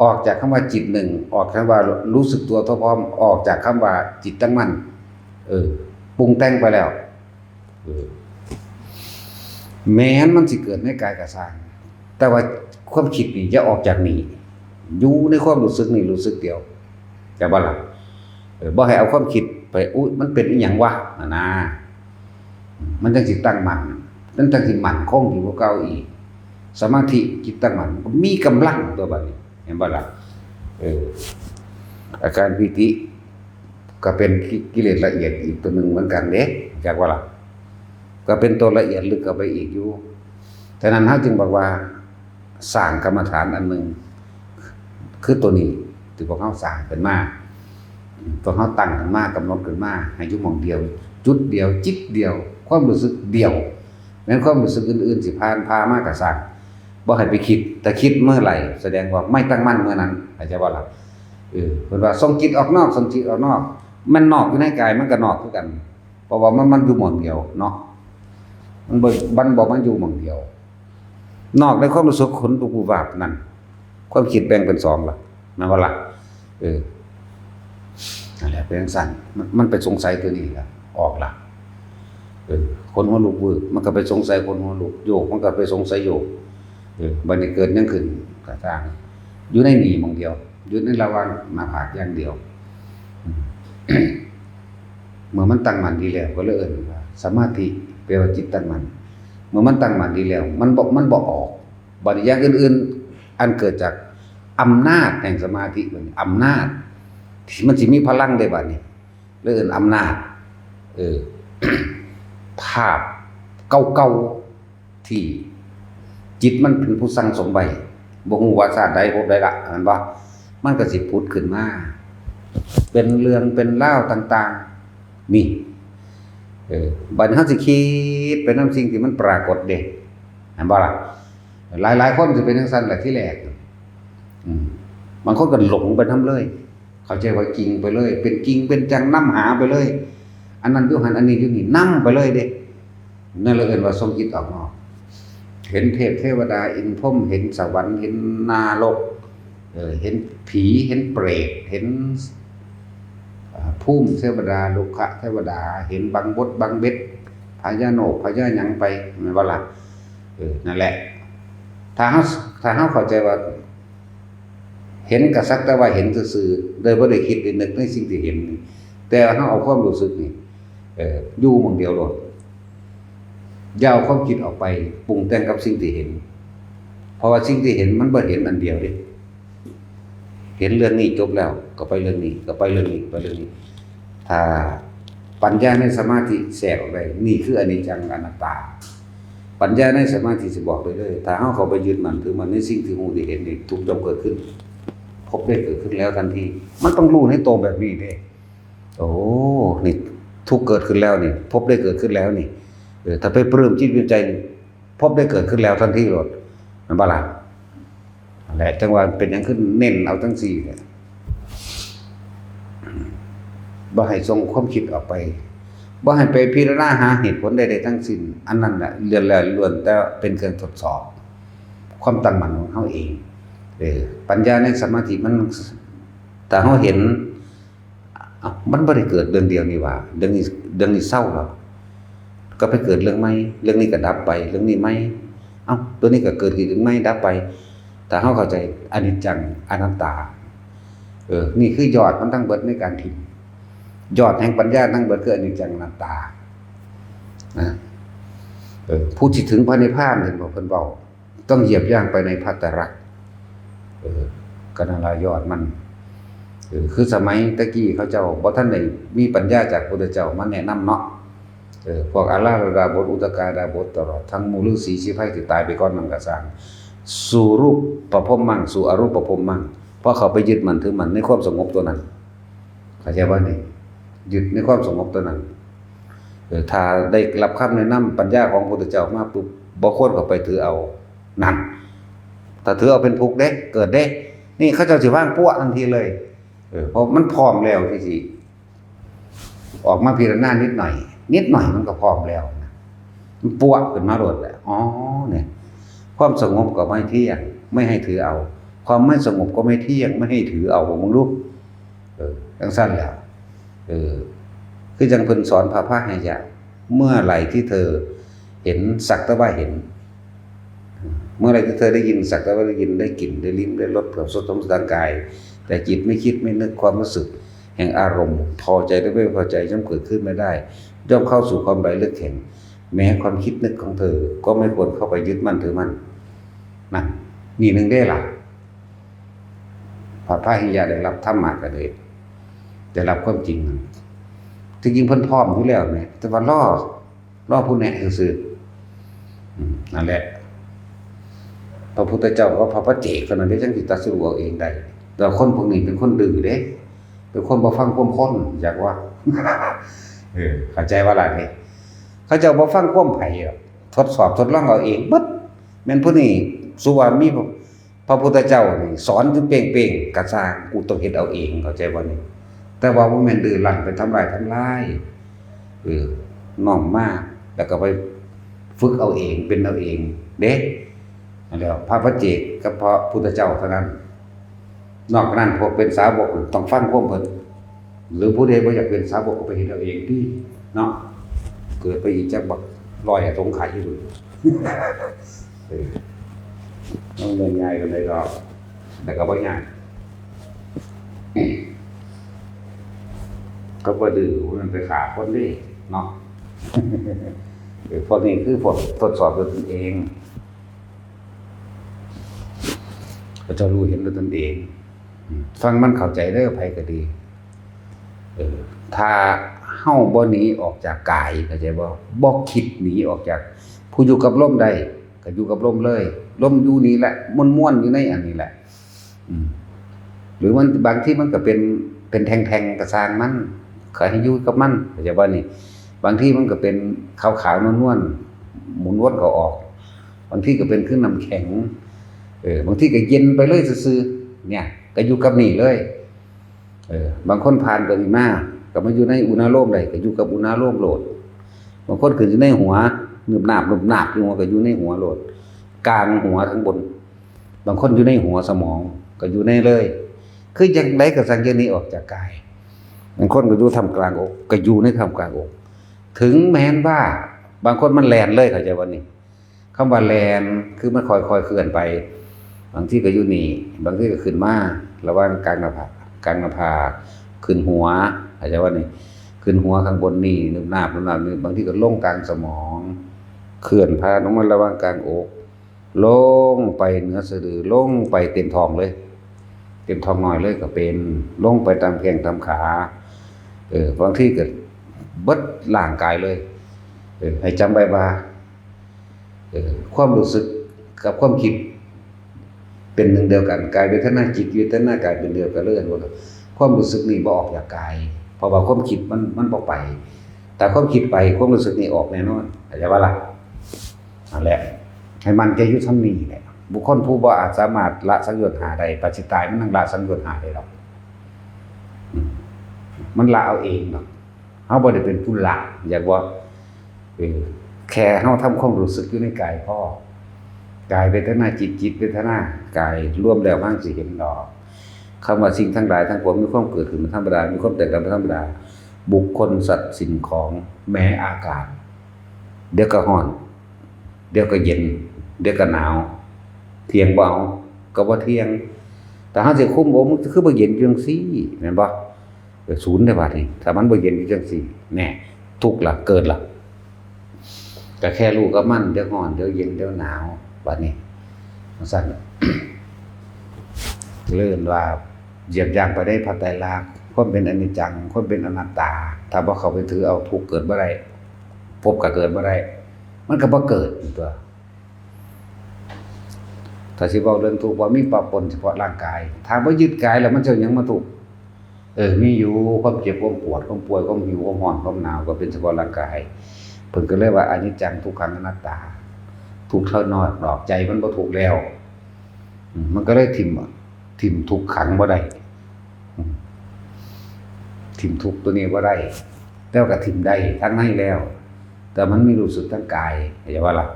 ออกจากคำว่าจิตหนึ่ง ออกคำว่ารู้สึกตัวทั่วพร้อม ออกจากคำว่าจิตตั้งมั่น เออ ปรุงแต่งไปแล้ว เออ แม้นมันสิเกิดในกายก็ซ่าง แต่ว่าความคิดนี่อย่าออกจากนี่ อยู่ในความรู้สึกนี่รู้สึกเดียว เข้าใจบ่ล่ะ? เออ บ่ให้เอาความคิดไป อุ๊ย มันเป็นอิหยังวะ นั่นนะ มันจั่งสิตั้งมั่น มันจั่งสิมั่นคงอยู่กว่าเก่าอีก สมาธิจิตตั้งมั่น มีกำลังตัวบัดนี้ เห็นบ่ล่ะ? เออ อาการปีติ ก็เป็นกิ กิเลสละเอียดอีกตัวหนึ่งเหมือนกันเด้ จักว่าล่ะ? ก็เป็นตัวละเอียดลึกเข้าไปอีกอยู่ ฉะนั้นเฮาจึงบอกว่า สร้างกรรมฐานอันหนึ่ง คือตัวนี้ที่พวกเฮาสร้างขึ้นมา พวกเฮาตั้งขึ้นมา กำหนดขึ้นมา ให้อยู่หม่องเดียว จุดเดียว จิตเดียว ความรู้สึกเดียว แม้นความรู้สึกอื่นๆ สิผ่านพามาก็ซ่าง บ่ให้ไปคิด ถ้าคิดเมื่อไหร่ แสดงว่าไม่ตั้งมั่นเมื่อนั้น เข้าใจบ่ล่ะ? เออ เพิ่นว่าส่งจิตออกนอก ส่งจิตออกนอก มันนอกอยู่ในกาย มันก็นอกคือกัน เพราะว่ามัน มันอยู่หม่องเดียวเนาะ มันบ่ มันบ่ มันอยู่หม่องเดียว นอกในความรู้สึกขนลุกวูบวาบนั่น ความคิดแบ่งเป็นสองล่ะ แม่นบ่ล่ะ? เออ นั่นแหละ เป็นจั่งซั้น มัน มันไปสงสัยตัวนี้ล่ะ ออกล่ะ เออ ขนหัวลุกวืบ มันก็ไปสงสัยขนหัวลุก โยก มันก็ไปสงสัยโยก เออ บัดนี้เกิดหยังขึ้นก็ซ่าง อยู่ในนี่หม่องเดียว อยู่ในระหว่างหน้าผากอย่างเดียว อืม เมื่อมันตั้งมั่นดีแล้ว ก็เลยเอิ้นว่าสมาธิ แปลว่าจิตตั้งมั่น เมื่อมันตั้งมั่นดีแล้ว มันบ่ มันบ่ออก บัดนี้อย่างอื่นๆ อันเกิดจากอำนาจแห่งสมาธิ บัดนี้อำนาจ ที่มันสิมีพลังเด้บัดนี้ เลยเอิ้นอำนาจ เออ ภาพเก่าๆ ที่จิตมันเป็นผู้สั่งสมไว้ บ่ฮู้ว่าชาติใดภพใดละ แม่นบ่? มันก็สิผุดขึ้นมา เป็นเรื่องเป็นราวต่างๆ นี่ เออ บัดนี้เฮาสิคิดไปนำสิ่งที่มันปรากฏเด้ เห็นบ่ล่ะ? หลายๆคนสิเป็นจั่งซั้นแหละทีแรก อืม บางคนก็หลงไปนำเลย เข้าใจว่าจริงไปเลย เป็นจริงเป็นจังนำหาไปเลย อันนั้นอยู่หั่น อันนี้อยู่นี่ นำไปเลยเด้ นั่นเลยเอิ้นว่าส่งจิตออกนอก เห็นเทพเทวดา อินทร์พรหม เห็นสวรรค์ เห็นนรก เออ เห็นผี เห็นเปรต เห็น อ่า ภูมิเทวดา รุกขเทวดา เห็นบังบดบังเบ็ด พญาโนก พญาหยังไป แม่นบ่ล่ะ? เออ นั่นแหละ ถ้าเฮา ถ้าเฮาเข้าใจว่า เห็นก็สักแต่ว่าเห็นซื่อๆ โดยบ่ได้คิดได้นึกในสิ่งที่เห็น แต่เฮาเอาความรู้สึกนี่ เอ่อ อยู่หม่องเดียวโลด อย่าเอาความคิดออกไปปรุงแต่งกับสิ่งที่เห็น เพราะว่าสิ่งที่เห็นมันบ่เห็นอันเดียวเด้ เห็นเรื่องนี้จบแล้ว ก็ไปเรื่องนี้ ก็ไปเรื่องนี้ ไปเรื่องนี้ ถ้าปัญญาในสมาธิแทรกออกได้ นี่คืออนิจจังอนัตตา ปัญญาในสมาธิสิบอกได้เลย ถ้าเฮาเข้าไปยึดมั่นถือมั่นในสิ่งที่รู้ที่เห็นนี่ ทุกข์ย่อมเกิดขึ้น ภพได้เกิดขึ้นแล้วทันที มันต้องรู้ในตัวแบบนี้เด้ โอ้ นี่ทุกข์เกิดขึ้นแล้วนี่ ภพได้เกิดขึ้นแล้วนี่ เออ ถ้าไปปลื้มจิตปลื้มใจนี่ ภพได้เกิดขึ้นแล้วทันทีโลด แม่นบ่ล่ะ? นั่นแหละ จั่งว่าเป็นหยังคือเน้นเอาจั่งซี้เนี่ย บ่ให้ส่งความคิดออกไป บ่ให้ไปพิจารณาหาเหตุผลใดๆทั้งสิ้น อันนั้นน่ะล้วนแล้วล้วนแต่เป็นเครื่องทดสอบ ความตั้งมั่นของเฮาเอง เออ ปัญญาในสมาธิมัน ถ้าเฮาเห็น เอ้า มันบ่ได้เกิดเรื่องเดียวนี่หว่า เรื่องนี้ เรื่องนี้เซาแล้ว ก็ไปเกิดเรื่องใหม่ เรื่องนี้ก็ดับไป เรื่องนี้ใหม่ เอ้า ตัวนี้ก็เกิดขึ้นอีกใหม่ ดับไป ถ้าเฮาเข้าใจอนิจจังอนัตตา เออ นี่คือยอดมันทั้งเบิดในการถิ่ม ยอดแห่งปัญญาทั้งเบิดคืออนิจจังอนัตตา นะ เออ ผู้ที่ถึงพระนิพพาน เห็นบ่ เพิ่นเว้า ต้องเหยียบย่างไปในพระไตรลักษณ์ เออ ก็นั่นล่ะยอดมัน เออ คือสมัยตะกี้เขาเจ้าบ่ทันได้มีปัญญาจากพุทธเจ้ามาแนะนำเนาะ เออ พวกอาราธดาบท อุทกาดาบท ตลอดทั้งหมู่ฤๅษีชีไพรที่ตายไปก่อนนั้นก็ซ่าง สู่รูปปภพมัง สู่อรูปปภพมัง เพราะเขาไปยึดมั่นถือมั่นในความสงบตัวนั้น เข้าใจบ่นี่? ยึดในความสงบตัวนั้น เออ ถ้าได้รับคำแนะนำปัญญาของพระพุทธเจ้ามาปุ๊บ บ่ควรเข้าไปถือเอา นั่น ถ้าถือเอาเป็นทุกข์เด้ เกิดเด้ นี่เขาเจ้าสิวางปั๊วทันทีเลย เออ เพราะมันพร้อมแล้วที่สิออกมาพิจารณานิดหน่อย นิดหน่อยมันก็พร้อมแล้วนะ มันปั๊วขึ้นมาโลดแหละ อ๋อ เนี่ย ความสงบก็ไม่เที่ยง ไม่ให้ถือเอา ความไม่สงบก็ไม่เที่ยง ไม่ให้ถือเอา มึงรู้ เออ จั่งซั้นแหละ เออ คือจั่งเพิ่นสอนพระพาหิยะ เมื่อไหร่ที่เธอเห็นสักแต่ว่าเห็น เมื่อไหร่ที่เธอได้ยินสักแต่ว่าได้ยิน ได้กลิ่น ได้ลิ้ม ได้รส เผลอสดสมทางกาย แต่จิตไม่คิดไม่นึก ความรู้สึกแห่งอารมณ์ พอใจและไม่พอใจย่อมเกิดขึ้นไม่ได้ ย่อมเข้าสู่ความไหลลึกแห่ง แม้ความคิดนึกของเธอ ก็ไม่ควรเข้าไปยึดมั่นถือมั่น นั่น นี่หนึ่งเด้ล่ะ พระพาหิยะได้รับธรรมะก็เลย ได้รับความจริง ที่จริงเพิ่นพร้อมอยู่แล้วแหม แต่ว่ารอ รอผู้แนะซื่อๆ อืม นั่นแหละ พระพุทธเจ้ากับพระปัจเจกเท่านั้นเด้ จั่งสิตรัสรู้เอาเองได้ แต่คนพวกนี้เป็นคนดื้อเด้ เป็นคนบ่ฟังความคน อยากว่า เออ เข้าใจว่าล่ะนี่ เขาเจ้าบ่ฟังความไผหรอก ทดสอบทดลองเอาเองเบิด แม่นผู้นี้ สู่ว่ามีพระพุทธเจ้านี่สอนอยู่เป้งๆ ก็ซ่าง กูต้องเฮ็ดเอาเอง เข้าใจบ่นี่? แต่ว่าบ่แม่นดื้อรั้นไปทำลายทำลาย เออ น้อมมา แล้วก็ไปฝึกเอาเอง เป็นเอาเอง เด้ นั่นแหละ พระปัจเจกกับพระพุทธเจ้าเท่านั้น นอกนั้นพวกเป็นสาวกต้องฟังความเพิ่น หรือผู้ใดบ่อยากเป็นสาวกก็ไปเฮ็ดเอาเองติเนาะ เกิดไปอีกจักบักร้อยสงไขอยู่ เออ มันบ่ง่ายปานใดดอก แต่ก็บ่ยาก ก็บ่ดื้อ มันไปฆ่าคนเด้เนาะ เออ พวกนี้คือพวกทดสอบด้วยตนเอง ก็จะรู้เห็นด้วยตนเอง อืม ฟังมันเข้าใจเด้อ ไผก็ดี เออ ถ้าเฮาบ่หนีออกจากกาย เข้าใจบ่? บ่คิดหนีออกจาก ผู้อยู่กับลมได้ ก็อยู่กับลมเลย ลมอยู่นี่แหละ ม่วนๆ อยู่ในอันนี้แหละ อืม หรือมัน บางทีมันก็เป็น เป็นแท่งๆ ก็ซ่างมัน ขอให้อยู่กับมัน เข้าใจบ่นี่? บางทีมันก็เป็นขาวๆนวลๆ หมุนวนเข้าออก บางทีก็เป็นคือน้ำแข็ง เออ บางทีก็เย็นไปเลยซื่อๆ เนี่ย ก็อยู่กับนี่เลย เออ บางคนผ่านตัวนี้มา ก็มาอยู่ในอุณาโลมได้ ก็อยู่กับอุณาโลมโลด บางคนขึ้นอยู่ในหัว นึบนาบนึบนาบอยู่หัว ก็อยู่ในหัวโลด กลางหัวทั้งบน บางคนอยู่ในหัวสมอง ก็อยู่ในเลย คือจั่งใดก็สั่งอย่างนี้ออกจากกาย บางคนก็อยู่ท่ามกลางอก ก็อยู่ในท่ามกลางอก ถึงแม้นว่าบางคนมันแล่นเลย เข้าใจบ่นี่ คำว่าแล่นคือมันค่อยๆเคลื่อนไป บางทีก็อยู่นี่ บางทีก็ขึ้นมา ระหว่างกลางหน้าผาก กลางหน้าผาก ขึ้นหัว เข้าใจบ่นี่ ขึ้นหัวข้างบนนี่ นึบนาบนึบนาบนี่ บางทีก็ลงกลางสมอง เคลื่อนผ่านลงมาระหว่างกลางอก ลงไปเหนือสะดือ ลงไปเต็มท้องเลย เต็มท้องน้อยเลยก็เป็น ลงไปตามแข้งตามขา เออ บางทีก็เบิดร่างกายเลย เออ ให้จำไว้ว่า เออ ความรู้สึกกับความคิด เป็นหนึ่งเดียวกัน กายเวทนาจิตเวทนากายเป็นเดียวกันเลย ความรู้สึกนี่บ่ออกจากกาย เพราะว่าความคิดมัน มันบ่ไป ถ้าความคิดไป ความรู้สึกนี่ออกแน่นอน เข้าใจบ่ล่ะ นั่นแหละ ให้มั่นใจอยู่ส่ำนี้แหละ บุคคลผู้บ่อาจสามารถละสังโยชน์ห้าได้ ปัจจิตายมันยังละสังโยชน์ห้าได้ดอก อืม มันละเอาเองดอก เฮาบ่ได้เป็นผู้ละ อยากว่า เออ แค่เฮาทำความรู้สึกอยู่ในกายพอ กายเวทนาจิต จิตเวทนากาย รวมแล้วมันสิเห็นดอก คำว่าสิ่งทั้งหลายทั้งปวงมีความเกิดขึ้นเป็นธรรมดา มีความแตกดับเป็นธรรมดา บุคคลสัตว์สิ่งของ แม้อากาศ เดี๋ยวก็ร้อน เดี๋ยวก็เย็น เดี๋ยวก็หนาว เที่ยงบ่เอา ก็บ่เที่ยง แต่เฮาสิคุม โอ้ มันคือบ่เย็นจังซี่ แม่นบ่ ก็ศูนย์เด้บาดนี้ ถ้ามันบ่เย็นอยู่จังซี่ แน่ ทุกข์ล่ะ เกิดล่ะ ก็แค่รู้กับมัน เดี๋ยวร้อน เดี๋ยวเย็น เดี๋ยวหนาว บาดนี้ จั่งซั่น เรียกว่า เหยียบย่างไปในพระไตรลักษณ์ ความเป็นอนิจจัง ความเป็นอนัตตา ถ้าบ่เข้าไปถือเอา ทุกข์เกิดบ่ได้ ภพก็เกิดบ่ได้ มันก็บ่เกิดตั๊ว ถ้าสิเว้าเรื่องทุกข์ บ่มีปะปนเฉพาะร่างกาย ถ้าบ่ยึดกายแล้วมันจะหยังมาทุกข์ เออ มีอยู่ ความเจ็บ ความปวด ความป่วย ความหิว ความร้อน ความหนาว ก็เป็นเฉพาะร่างกาย เพิ่นก็เลยว่าอนิจจัง ทุกขัง อนัตตา ทุกข์เท่าน้อยดอก ใจมันบ่ทุกข์แล้ว อืม มันก็เลยถิ่ม ถิ่มทุกข์ขังบ่ได้ อืม ถิ่มทุกข์ตัวนี้บ่ได้ แต่ว่าก็ถิ่มได้ทางในแล้ว แต่มันมีรู้สึกทางกาย เข้าใจบ่ล่ะ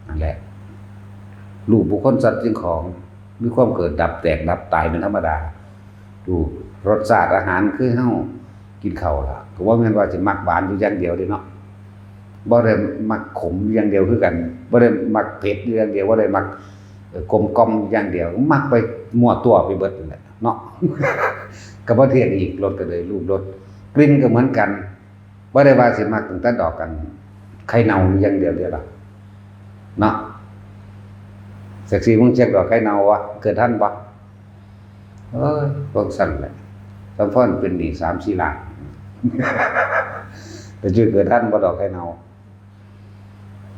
นั่นแหละ รูปบุคคลสัตว์สิ่งของ มีความเกิดดับ แตกดับ ตายเป็นธรรมดา รูป รสชาติอาหารคือเฮากินข้าวล่ะ ก็บ่แม่นว่าสิมักหวานอยู่อย่างเดียวเด้เนาะ บ่ได้มักขมอยู่อย่างเดียวคือกัน บ่ได้มักเผ็ดอยู่อย่างเดียว บ่ได้มัก เอ่อ กลมกล่อมอยู่อย่างเดียว มักไปมั่วตัวไปเบิดนั่นแหละเนาะ ก็บ่เที่ยงอีก รสก็เลย รูป รส กลิ่นก็เหมือนกัน บ่ได้ว่าสิมักตั้งแต่ดอกกัน ไข่เน่าอยู่อย่างเดียวเด้ล่ะ เนาะ จักซี่มึงเช็คดอกไข่เน่าบ่ เกิดทันบ่ เอ้ย พวกซั่นแหละ สมพรเป็นหนี้สามสี่ล้าน แต่จะเกิดทันบ่ดอกไข่เน่า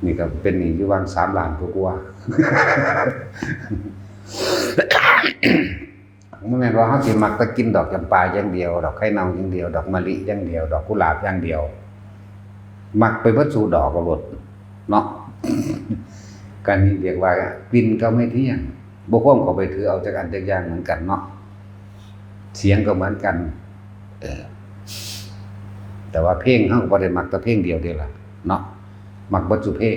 นี่ก็เป็นหนี้อยู่วางสามล้านกว่าๆ บ่แม่นว่าเฮาสิมักแต่กินดอกจำปาอย่างเดียว ดอกไข่เน่าอย่างเดียว ดอกมะลิอย่างเดียว ดอกกุหลาบอย่างเดียว มักไปเบิดสู่ดอกโลดเนาะ ก็นี่เรียกว่ากลิ่นก็ไม่เที่ยง บ่ควรเข้าไปถือเอาจักอันจักอย่างเหมือนกันเนาะ เสียงก็เหมือนกัน เออ แต่ว่าเพลงเฮาก็บ่ได้มักแต่เพลงเดียวเด้ล่ะเนาะ มักเบิดซุเพลง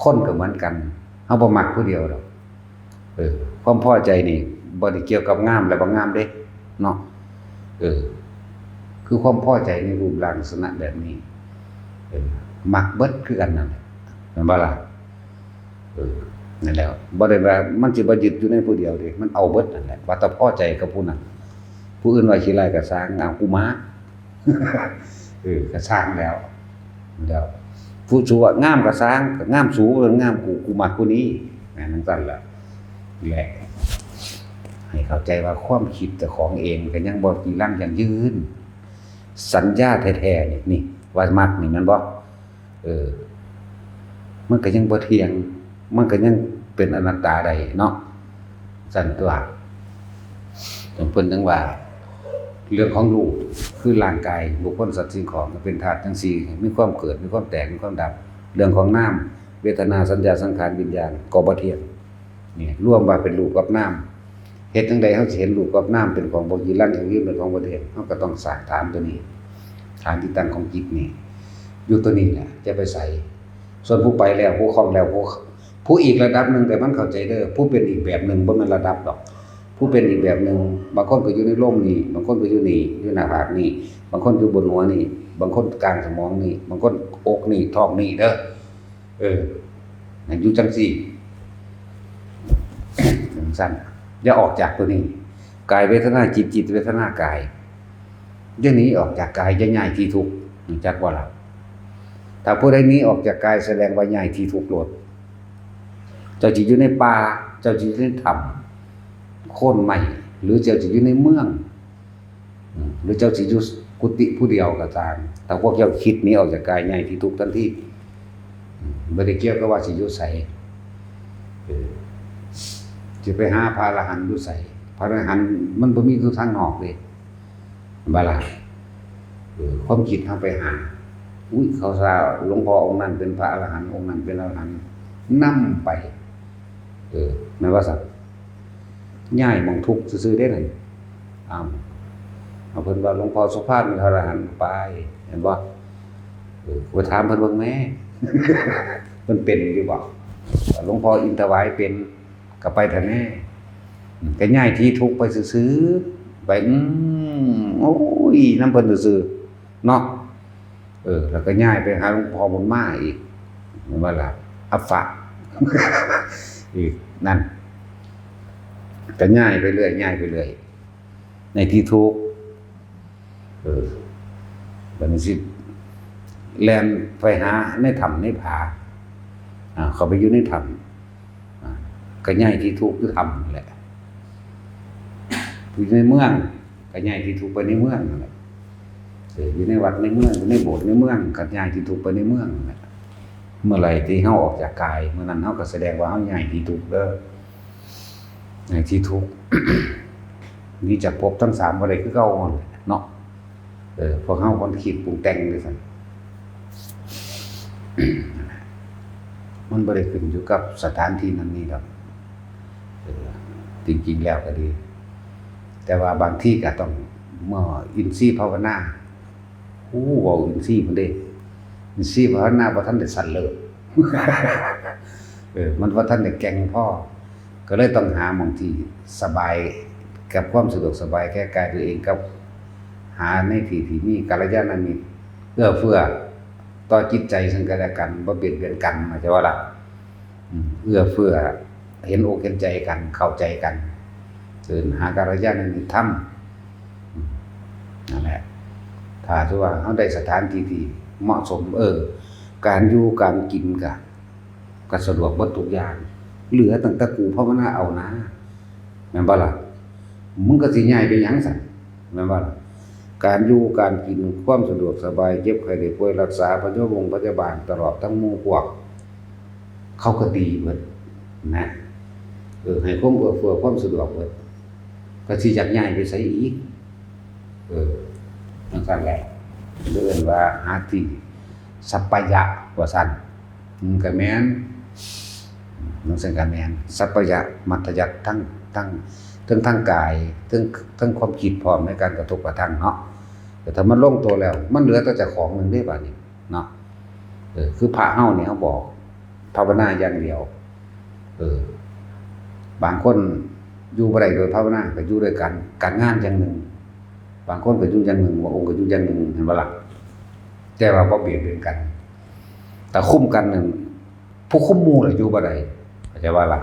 คนก็เหมือนกัน เฮาบ่มักผู้เดียวดอก เออ ความพอใจนี่บ่ได้เกี่ยวกับงามและบ่งามเด้ เนาะ เออ คือความพอใจในรูปร่างลักษณะแบบนี้ เออ มักเบิดคือกันนั่นแหละ แม่นบ่ล่ะ เออ นั่นแหละ บ่ได้ว่ามันสิบ่ยึดอยู่ในผู้เดียวเด้ มันเอาเบิดนั่นแหละ ว่าแต่พอใจกับผู้นั้น ผู้อื่นว่าขี้ร้ายก็ซ่าง เอากูมัก เออ ก็ซ่างแล้ว แล้ว ผู้สูว่างามก็ซ่าง ก็งามสู งามกู กูมักผู้นี้ แม่นจั่งซั่นล่ะ แหละ ให้เข้าใจว่าความคิดเจ้าของเองก็ยังบ่จีรังยั่งยืน สัญญาแท้ๆนี่ นี่ ว่ามักนี่แม่นบ่ เออ มันก็ยังบ่เที่ยง มันก็ยังเป็นอนัตตาได้เนาะ ซั่นตั๊ว จั่งเพิ่นจั่งว่า เรื่องของรูป คือร่างกาย บุคคล สัตว์ สิ่งของ เป็นธาตุจั่งซี้ มีความเกิด มีความแตก มีความดับ เรื่องของนาม เวทนา สัญญา สังขาร วิญญาณ ก็บ่เที่ยง นี่รวมว่าเป็นรูปกับนาม เฮ็ดจั่งใดเฮาสิเห็นรูปกับนามเป็นของบ่จีรัง ยั่งยืน เป็นของบ่เที่ยง เฮาก็ต้องสร้างฐานตัวนี้ ฐานที่ตั้งของจิตนี่ อยู่ตัวนี้แหละ อย่าไปไส ส่วนผู้ไปแล้ว ผู้คล่องแล้ว ผู้ ผู้อีกระดับหนึ่ง แต่มันเข้าใจเด้อ ผู้เป็นอีกแบบหนึ่ง บ่แม่นระดับดอก ผู้เป็นอีกแบบหนึ่ง บางคนก็อยู่ในลมนี่ บางคนก็อยู่นี่ อยู่หน้าผากนี่ บางคนอยู่บนหัวนี่ บางคนกลางสมองนี่ บางคนอกนี่ ท้องนี่เด้อ เออ ให้อยู่จั่งซี้ จั่งซั้น อย่าออกจากตัวนี้ กายเวทนาจิต จิตเวทนากาย อย่าหนีออกจากกาย อย่าย้ายที่ทุกข์ รู้จักบ่ล่ะ? ถ้าผู้ใดหนีออกจากกาย แสดงว่าย้ายที่ทุกข์โลด เจ้าสิอยู่ในป่า เจ้าสิอยู่ในถ้ำโคนไม้ หรือเจ้าสิอยู่ในเมือง อืม หรือเจ้าสิอยู่กุฏิผู้เดียวก็ตาม ถ้าพวกเจ้าคิดหนีออกจากกาย ย้ายที่ทุกข์ทันที อืม บ่ได้เกี่ยวกับว่าสิอยู่ไส เออ สิไปหาพระอรหันต์อยู่ไส พระอรหันต์มันบ่มีอยู่ทางนอกเด้ บ่ล่ะ เออ ความคิดเฮาไปหา อุ๊ย เขาซา หลวงพ่อองค์นั้นเป็นพระอรหันต์ องค์นั้นเป็นอรหันต์ นำไป เออ แม่นว่าซั่น ย้ายหม่องทุกข์ซื่อๆเด้นั่น อ้าว เอาเพิ่นว่าหลวงพ่อโสภาเป็นพระอรหันต์ ไป เห็นบ่ เออ ไปถามเพิ่นเบิ่งแหม เพิ่นเป็นอยู่บ่ หลวงพ่ออินทวายเป็น ก็ไปเถาะแหน่ อืม ก็ย้ายที่ทุกข์ไปซื่อๆ ไป อืม โอ้ย นำเพิ่นซื่อๆ เนาะ เออ แล้วก็ย้ายไปหาหลวงพ่อบุญมาอีก แม่นบ่ล่ะ อัปปะ อีก นั่น ก็ย้ายไปเรื่อย ย้ายไปเรื่อย ในที่ทุกข์ เออ บัดนี้สิแล่นไปหาในถ้ำในผา อ่า เข้าไปอยู่ในถ้ำ อ่า ก็ย้ายที่ทุกข์อยู่ถ้ำนั่นแหละ อยู่ในเมือง ก็ย้ายที่ทุกข์ไปในเมืองนั่นแหละ เออ อยู่ในวัดในเมือง อยู่ในโบสถ์ในเมือง ก็ย้ายที่ทุกข์ไปในเมืองนั่นแหละ เมื่อไหร่ที่เฮาออกจากกาย เมื่อนั้นเฮาก็แสดงว่าเฮาย้ายที่ทุกข์เด้อ ย้ายที่ทุกข์ หนีจากภพทั้งสามบ่ได้คือเก่าเนาะ เออ พวกเฮาคนคิดปรุงแต่งจั่งซั้น มันบ่ได้ขึ้นอยู่กับสถานที่นั่นนี่ดอก เออ จริงๆแล้วก็ดี แต่ว่าบางทีก็ต้อง เมื่ออินทรีย์ภาวนา โอ้ เว้าอินทรีย์พุ้นเด้ อินทรีย์ภาวนาบ่ทันได้สั้นเลิศ เออ มันบ่ทันได้แก่งพอ ก็เลยต้องหาหม่องที่สบาย กับความสะดวกสบายแก่กายตัวเอง กับหาในที่ที่มีกัลยาณมิตร เอื้อเฟื้อต่อจิตใจซึ่งกันและกัน บ่เบียดเบียนกัน เข้าใจบ่ล่ะ? อืม เอื้อเฟื้อ เห็นอกเห็นใจกัน เข้าใจกัน เอิ้นหากัลยาณมิตรธรรม อืม นั่นแหละ ถ้าถือว่าเฮาได้สถานที่ที่เหมาะสม เออ การอยู่การกินก็ ก็สะดวกเบิดทุกอย่าง เหลือตั้งแต่กูภาวนาเอานะ แม่นบ่ล่ะ? มึงก็สิย้ายไปหยังซั่น แม่นบ่ล่ะ? การอยู่การกิน ความสะดวกสบาย เจ็บไข้ได้ป่วย รักษาพยาบงพยาบาล ตลอดทั้งหมู่พวก เขาก็ดีเบิดนะ เออ ให้ความเอื้อเฟื้อความสะดวกเบิด ก็สิอยากย้ายไปไสอีก? เออ จั่งซั้นแหละ เอิ้นว่าหาที่สัปปายะ ว่าซั่น อืม ก็แม่น จั่งซั้นก็แม่น สัปปายะมัธยัสถ์ ทั้ง ทั้ง ทั้งทางกาย ทั้ง ทั้งความคิดพร้อมในการกระทบกระทั่งเนาะ แต่ถ้ามันลงตัวแล้ว มันเหลือแต่เจ้าของหนึ่งเด้ บาดนี้เนาะ เออ คือพระเฮานี่ เฮาบอกภาวนาอย่างเดียว เออ บางคนอยู่บ่ได้โดยภาวนา ก็อยู่ด้วยการ การงานอย่างหนึ่ง บางคนก็อยู่อย่างหนึ่ง บางองค์ก็อยู่อย่างหนึ่ง เห็นบ่ล่ะ? แต่ว่าบ่เบียดเบียนกัน แต่คุมกันนั่น ผู้คุมหมู่ล่ะอยู่บ่ได้ เข้าใจบ่ล่ะ?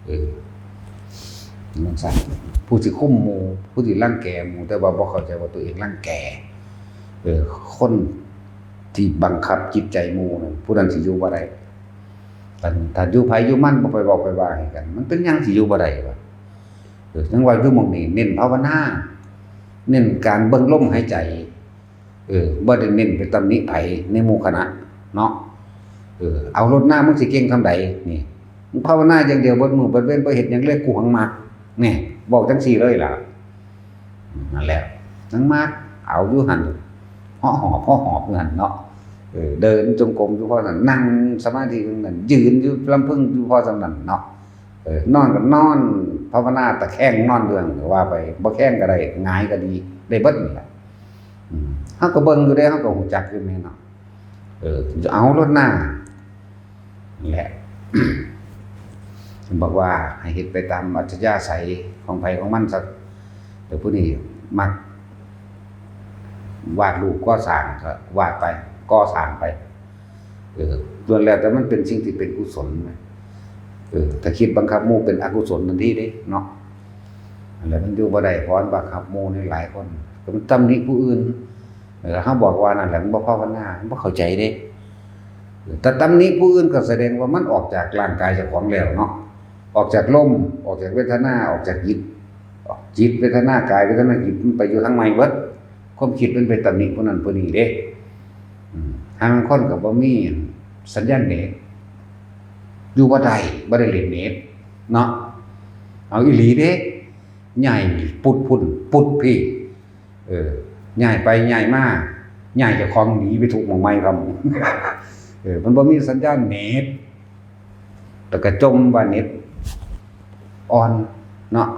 เออ จั่งซั้น ผู้สิคุมหมู่ ผู้สิรังแกหมู่ แต่ว่าบ่เข้าใจว่าตัวเองรังแก เออ คนที่บังคับจิตใจหมู่นั่น ผู้นั้นสิอยู่บ่ได้ ถ้า ถ้าอยู่ไผอยู่มัน บ่ไปเว้าไปว่าให้กัน มันเป็นหยังสิอยู่บ่ได้วะ? เออ จั่งว่าอยู่หม่องนี้เน้นภาวนา เน้นการเบิ่งลมหายใจ เออ บ่ได้เน้นไปตำหนิไผในหมู่คณะเนาะ เออ เอาโลดหน้า มึงสิเก่งส่ำใดนี่ มึงภาวนาอย่างเดียวเบิดมื้อเบิดเว็น บ่เฮ็ดหยังเลย กูหังมัก นี่ บอกจั่งซี้เลยล่ะ นั่นแหละ ยังมากเอาอยู่หั่น เหาะหอบ เหาะหอบอยู่หั่นเนาะ เออ เดินจงกรมอยู่พอนั้น นั่งสมาธิอยู่นั่น ยืนอยู่ลำพึงอยู่พอส่ำนั้นเนาะ เออ นอนก็นอนภาวนา ตะแคงนอนอยู่หั่น ก็ว่าไป บ่แคงก็ได้ หงายก็ดี ได้เบิดนั่นแหละ อืม เฮาก็เบิ่งอยู่เด้ เฮาก็ฮู้จักอยู่แม่นเนาะ เออ เอาโลดหน้า นั่นแหละ บอกว่าให้เฮ็ดไปตามอัธยาศัยของไผของมันซะ แต่ผู้นี้มักวาดรูปก่อสร้างก็วาดไป ก่อสร้างไป เออ ล้วนแล้วแต่มันเป็นสิ่งที่เป็นกุศลนะ เออ ถ้าคิดบังคับหมู่เป็นอกุศลทันทีเด้เนาะ นั่นแหละ มันอยู่บ่ได้ เพราะมันบังคับหมู่นี่หลายคน ก็มันตำหนิผู้อื่น เออ เฮาบอกว่านั่นแหละ มันบ่ภาวนา มันบ่เข้าใจเด้ เออ ถ้าตำหนิผู้อื่นก็แสดงว่ามันออกจากร่างกายเจ้าของแล้วเนาะ ออกจากลม ออกจากเวทนา ออกจากจิต จิต เวทนา กาย เวทนา จิต มันไปอยู่ทางใหม่เบิด ความคิดมันไปตำหนิผู้นั้นผู้นี้เด้ อืม ห่าลางคนก็บ่มีสัญญาณเน็ต อยู่บ่ได้ บ่ได้เล่นเน็ตเนาะ เอาอีหลีเด้ ย้ายปุดพุ้น ปุดพี้ เออ ย้ายไปย้ายมา ย้ายเจ้าของหนีไปทุกหม่องใหม่ครับ เออ มันบ่มีสัญญาณเน็ต แล้วก็จ่มว่าเน็ตอ่อนเนาะ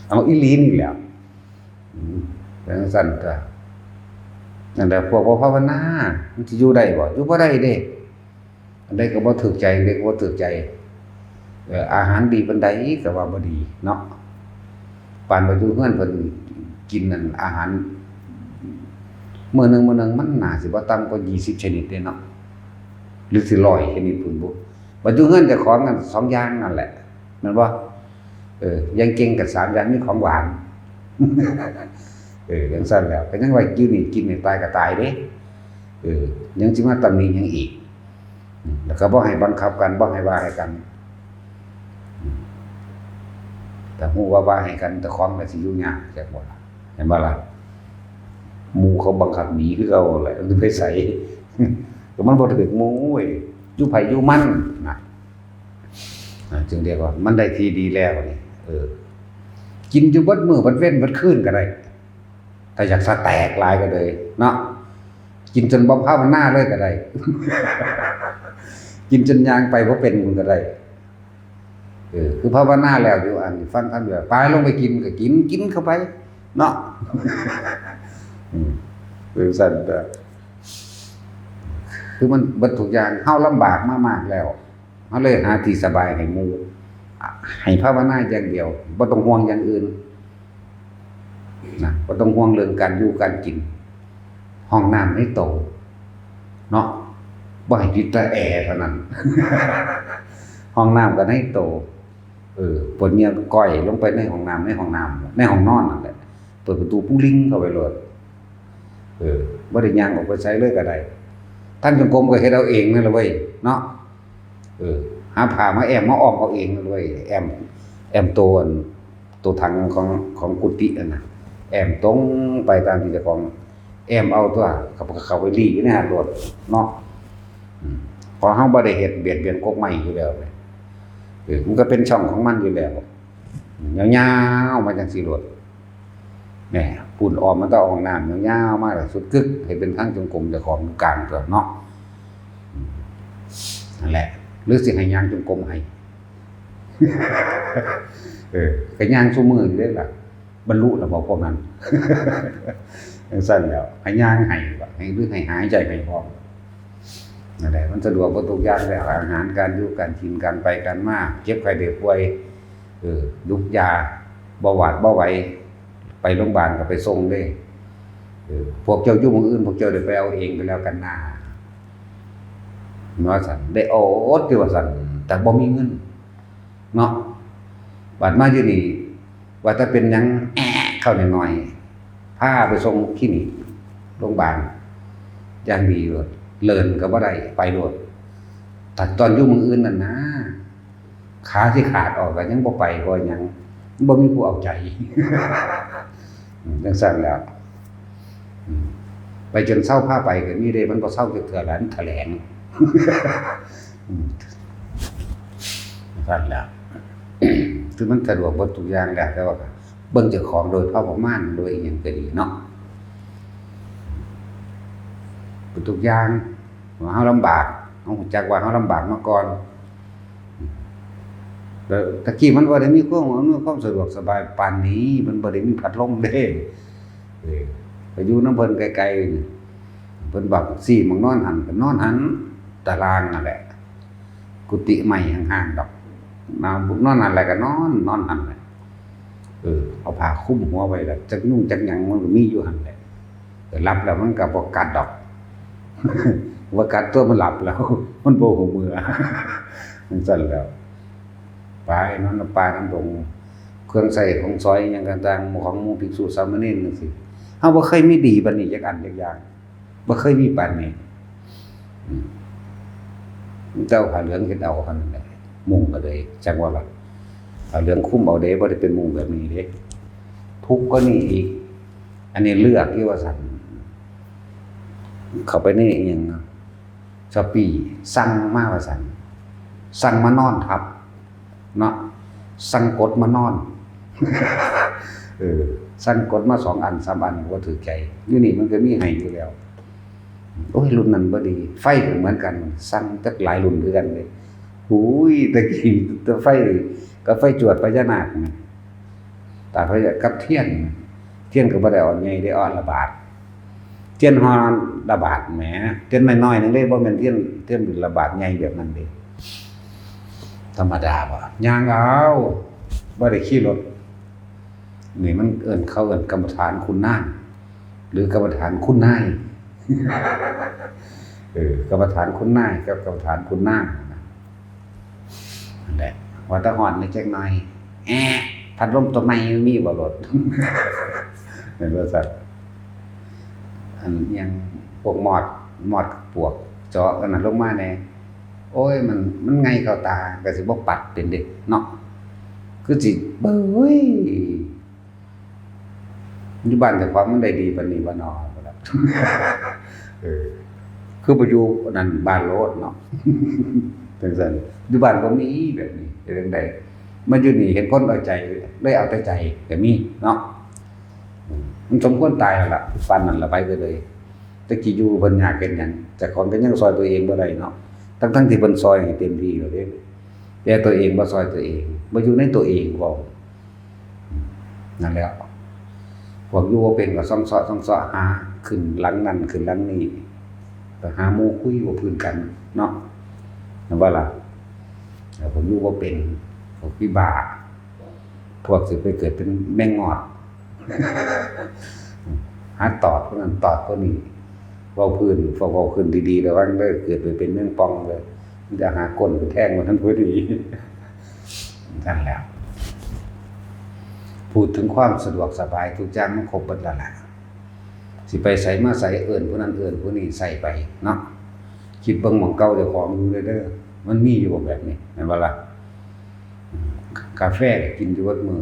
เอาอีหลีนี่แหละ อืม จั่งซั้นก็ นั่นแหละ พวกบ่ภาวนา มันสิอยู่ได้บ่ อยู่บ่ได้เด้ อันใดก็บ่ถูกใจ อันใดก็บ่ถูกใจ เอ่อ อาหารดีปานใดก็ว่าบ่ดีเนาะ ปานว่าอยู่เฮือนเพิ่นกินนั่น อาหาร มื้อหนึ่ง มื้อหนึ่ง มันน่าสิบ่ต่ำกว่ายี่สิบชนิดเด้เนาะ หรือสิร้อยชนิดพุ้นบุ บัดอยู่เฮือนเจ้าของนั่นสองอย่างนั่นแหละ แม่นบ่ เออ อย่างเก่งก็สามอย่าง มีของหวาน เออ จั่งซั้นแล้ว ก็ยังว่าอยู่นี่กินให้ตายก็ตายเด้ เออ ยังสิมาตำหนิหยังอีก อืม แล้วก็บ่ให้บังคับกัน บ่ให้ว่าให้กัน อืม ถ้าฮู้ว่าว่าให้กัน เจ้าของก็สิอยู่ยาก จักบ่ล่ะ เห็นบ่ล่ะ หมู่เขาบังคับหนีคือเก่าแหละ มันไปไส ก็มันบ่ถูกหมู่เว้ย อยู่ไผอยู่มันนะ อ่า จึงเรียกว่ามันได้ที่ดีแล้วนี่ เออ กินอยู่เบิดมื้อเบิดเว็นเบิดคืนก็ได้ ถ้าอยากสะแตกหลายก็เลยเนาะ กินจนบ่ภาวนาเลยก็ได้ กินจนย่างไปบ่เป็นก็ได้ เออ คือภาวนาแล้วอยู่ อันฟังธรรมอยู่ ไปลงไปกินก็กิน กินเข้าไปเนาะ อืม เป็นซั่นเด้อ คือมันเบิดทุกอย่าง เฮาลำบากมามากแล้ว เฮาเลยหาที่สบายให้หมู่ ให้ภาวนาอย่างเดียว บ่ต้องห่วงอย่างอื่น นะ บ่ต้องห่วงเรื่องการอยู่การกิน ห้องน้ำในโตเนาะ บ่ให้ติดแต่แอร์เท่านั้น ห้องน้ำก็ในโต เออ ปวดเหงื่อก็ก้อยลงไปในห้องน้ำ ในห้องน้ำ ในห้องนอนนั่นแหละ เปิดประตูปุ้งลิงเข้าไปโลด เออ บ่ได้ย่างออกไปไสเลยก็ได้ ทางจงกรมก็เฮ็ดเอาเองนั่นแหละเว้ย เนาะ เออ หาผ้ามาแอ้มมาอ้อมเอาเองนั่นเว้ย แอ้ม แอ้มโตอัน โตถังของ ของกุฏินั่นน่ะ แอ้มตรงไปตามที่เจ้าของ แอ้มเอาตัว เขาก็เข้าไปลี้อยู่ในหั้นโลดเนาะ อืม เพราะเฮาบ่ได้เฮ็ดเบียดเบียนกกไม้อยู่แล้วเว้ย เออ มันก็เป็นช่องของมันอยู่แล้ว ยาวๆมาจั่งซี้โลด แหม ปูนอ้อมมันต้องเอาห้องน้ำยาวๆมาแล้วสุดกึก ให้เป็นทางจงกรมเจ้าของกลางตัวเนาะ อืม นั่นแหละ หรือสิให้ย่างจงกรมให้ เออ ก็ย่างซุมื้ออยู่เด้ล่ะ บรรลุแล้วบ่พวกนั้น จั่งซั้นแล้ว ให้ย่างให้บ่ ให้ หรือให้หายใจให้พร้อม นั่นแหละ มันสะดวกเบิดทุกอย่างแล้ว อาหาร การอยู่ การกิน การไป การมา เจ็บไข้ได้ป่วย เออ ยุกยา บ่หวาดบ่ไหว ไปโรงพยาบาลก็ไปส่งเลย เออ พวกเจ้าอยู่หม่องอื่น พวกเจ้าได้ไปเอาเองก็แล้วกันนา ว่าซั่น ได้อดอยู่ว่าซั่น แต่บ่มีเงิน เนาะ บัดมาอยู่นี่ ว่าถ้าเป็นหยัง แอะ เข้าหน่อยๆ พาไปส่งคลินิก โรงพยาบาล อย่างดีโลด เลินก็บ่ได้ ไปโลด แต่ตอนอยู่หม่องอื่นนั่นนะ ขาสิขาดออกก็ยังบ่ไป เพราะหยัง มันบ่มีผู้เอาใจ อืม จั่งซั้นแล้ว อืม ไปจนเซาพาไปก็มีเด้ มันบ่เซาจักเทื่อ หลายมันแถลง อืม จั่งซั้นแล้ว คือมันสะดวกเบิดทุกอย่างแล้ว แต่ว่าก็ เบิ่งเจ้าของโดยพอประมาณ โดยอิหยังก็ดีเนาะ ทุกอย่าง เฮาลำบาก เฮารู้จักว่าเฮาลำบากมาก่อน แล้วตะกี้มันบ่ได้มีความอำนวยความสะดวกสบายปานนี้ มันบ่ได้มีพัดลมเด้ เออ ไปอยู่นำเพิ่นไกลๆนี่ เพิ่นบอก "ซี้หม่องนอนหั่น" ก็นอนหั่น ตารางนั่นแหละ กุฏิไม้ห่างๆดอก นอน นอนหั่นแหละ ก็นอน นอนหั่นแหละ เออ เอาผ้าคลุมหัวไว้ แล้วจักยุงจักหยังมันก็มีอยู่หั่นแหละ เออ หลับแล้วมันก็บ่กัดดอก บ่กัดตัว มันหลับแล้ว มันบ่ฮู้เมื่อ จั่งซั้นแหล้ว ไปนอนป่านำดง เครื่องใช้ของสอยหยังต่างๆ ของหมู่ภิกษุสามเณรจั่งซี้ เฮาบ่เคยมีดีปานนี้จักอันจักอย่าง บ่เคยมีปานนี้ อืม แต่เอาผ้าเหลืองเฮ็ดเอาเท่านั้นแหละ มุงก็เลย จั่งว่าล่ะ ผ้าเหลืองคลุมเอาเด้ บ่ได้เป็นมุงแบบนี้เด้ ทุกข์กว่านี้อีก อันนี้เลือกอยู่ว่าซั่น เข้าไปในอิหยังนะ Shopee สั่งมาว่าซั่น สั่งมานอนทับ เนาะ สั่งกดมานอน เออ สั่งกดมาสองอันสามอันก็ถือใจ อยู่นี่มันก็มีให้อยู่แล้ว โอ้ย รุ่นนั้นบ่ดี ไฟก็เหมือนกัน สั่งจักหลายรุ่นคือกันเลย หูย ตะกี้แต่ไฟ ก็ไฟจวดพญานาคนะ ตาพญากับเทียน เทียนก็บ่ได้อ่อนใหญ่ได้อ่อนละบาท เทียนห่อละบาทแหม เทียนน้อยๆนึงเด้ บ่แม่นเทียน เทียนบิณฑบาตใหญ่แบบนั้นเด้ ธรรมดาบ่ ย่างเอา บ่ได้ขี่รถ นี่มันเอิ้น เขาเอิ้นกรรมฐานคุณนาง หรือกรรมฐานคุณนาย เออ กรรมฐานคุณนายกับกรรมฐานคุณนางนะ นั่นแหละ ว่าแต่ฮ้อนนิดจักหน่อย แอะ พัดลมตัวใหม่มีบ่โลด แม่นบ่ซั้น อันหยัง พวกมอด มอดปวก เจาะอันนั้นลงมาแหน่ โอ้ย มัน มันไงเข้าตา ก็สิบ่ปัดเป็นเด้เนาะ คือสิ เบ้ย อยู่บ้านเจ้าของมันได้ดีปานนี้บ่น้อ เออ คือไปอยู่นั่นบ้านโลดเนาะ จั่งซั้น อยู่บ้านบ่มีแบบนี้ เฮ็ดจั่งใด มาอยู่นี่เห็นคนเอาใจ ได้เอาแต่ใจก็มีเนาะ อืม มันสมควรตายแล้วล่ะ ปานนั้นล่ะ ไปก็เลย แต่กี้อยู่เพิ่นยากเฮ็ดหยัง เจ้าของก็ยังซอยตัวเองบ่ได้เนาะ ทั้งๆที่เพิ่นซอยให้เต็มที่แล้วเด้ แต่ตัวเองบ่ซอยตัวเอง บ่อยู่ในตัวเอง เว้า นั่นแหละ พวกอยู่บ่เป็นก็ซ่องเซาะซ่องเซาะหาขึ้นหลังนั่นขึ้นหลังนี่ ไปหาหมู่คุยบ่พื้นกันเนาะ แม่นบ่ล่ะ แล้วพวกอยู่บ่เป็น พวกวิบาก พวกสิไปเกิดเป็นแมงงอด หาตอดคนนั้นตอดคนนี้ เว้าพื้น เว้า เว้าขึ้นดีๆ ระวังเด้อ เกิดไปเป็นแมงป่องเลย มันจะหาก้นไปแทงมันทันพอดี นั่นแหละ พูดถึงความสะดวกสบายทุกอย่างมันครบเบิดแล้วล่ะ สิไปไสมาไสเอิ้นผู้นั้นเอิ้นผู้นี้ใส่ไปเนาะ คิดเบิ่งหม่องเก่าเจ้าของอยู่เด้อ มันมีอยู่บ่แบบนี้ แม่นบ่ล่ะ อืม กาแฟก็กินอยู่เบิดมื้อ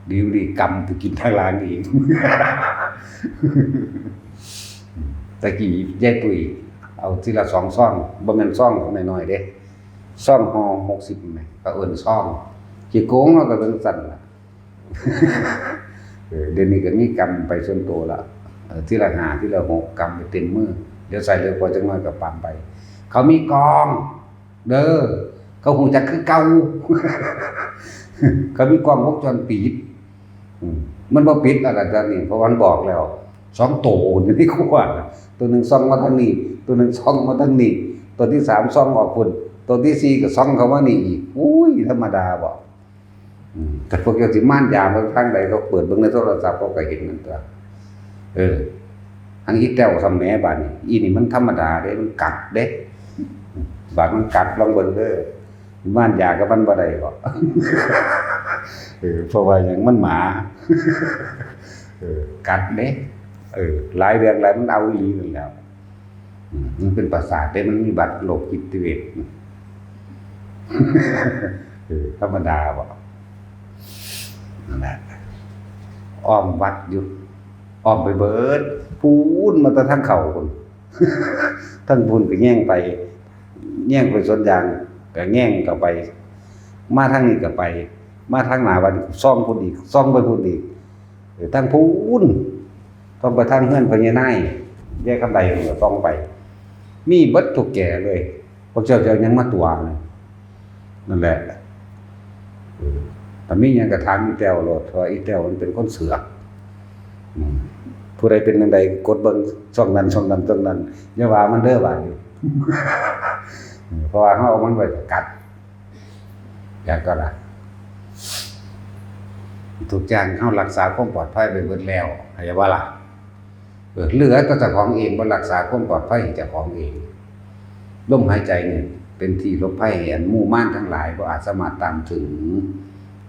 ดีบ่ดีกำไปกินทางหลังอีก แต่กี้ยายตุ้ยเอาทีละสองซอง บ่แม่นซองน้อยๆเด้ ซองห่อหกสิบแหม ก็เอิ้นซอง ขี้โกงเนาะ ก็จั่งซั้นล่ะ เออ เดี๋ยวนี้ก็มีกำไปส่วนตัวละ เออ ทีละห้า ทีละหก กำไปเต็มมือ เดี๋ยวใส่เหลือพอจักหน่อยก็ปำไป เขามีกล้อง เด้อ เขาฮู้จักคือเก่า เขามีกล้องวงจรปิด อืม มันบ่ปิดแล้วล่ะตอนนี้ เพราะมันบอกแล้ว สองโตอยู่ในครัว ตัวหนึ่งส่องมาทางนี้ ตัวหนึ่งส่องมาทางนี้ ตัวที่สามส่องออกพุ้น ตัวที่สี่ก็ส่องเข้ามานี่อีก อุ้ย ธรรมดาบ่ อืม แต่พวกเจ้าสิม่านยามทางใด เขาเปิดเบิ่งในโทรศัพท์ เขาก็เห็นนั่นตัว เออ อันอีแต้วซ้ำแหมบาดนี้ อีนี่มันธรรมดาเด้ มันกัดเด้ บาดมันกัด ลองเบิ่งเด้อ ม่านยากับมันบ่ได้บ่ เออ เพราะว่าหยัง มันหมา เออ กัดเด้ เออ หลายเรื่องหลาย มันเอาอีหลีนั่นแหล้ว อืม มันเป็นประสาทเด้ มันมีบัตรโรคจิตเวช เออ ธรรมดาบ่ นั่นแหละ อ้อมวัดอยู่ อ้อมไปเบิด พู้นมาแต่ทางเข้าพุ้น ทางพุ้นก็แย่งไป แย่งไปสวนยาง ก็แย่งเข้าไป มาทางนี้ก็ไป มาทางหน้าวัดก็ส่องพุ้นอีก ส่องไปพุ้นอีก ออ ทางพู้น ต้องไปทางเฮือนพ่อใหญ่นาย ยายคำใด๋ ก็ต้องไป มีเบิดทุกแก่เลย พวกเจ้าจะเอาหยังมาตั๋ว นั่นแหละ เออ ถ้ามีหยังก็ถามอีแต้วโลด เพราะว่าอีแต้วมันเป็นคนเสือก อืม ผู้ใดเป็นจั่งใด๋ กดเบิ่งช่องนั้น ช่องนั้น ช่องนั้น อย่าว่ามันเด้อบาดนี้ เพราะว่าเฮาเอามันไว้กัด อยากก็ล่ะ ทุกอย่างเฮารักษาความปลอดภัยไปเบิดแล้ว เข้าใจบ่ล่ะ? เออ เหลือแต่เจ้าของเอง บ่รักษาความปลอดภัยให้เจ้าของเอง ลมหายใจนี่เป็นที่หลบภัย อันหมู่มารทั้งหลายบ่อาจสามารถตามถึง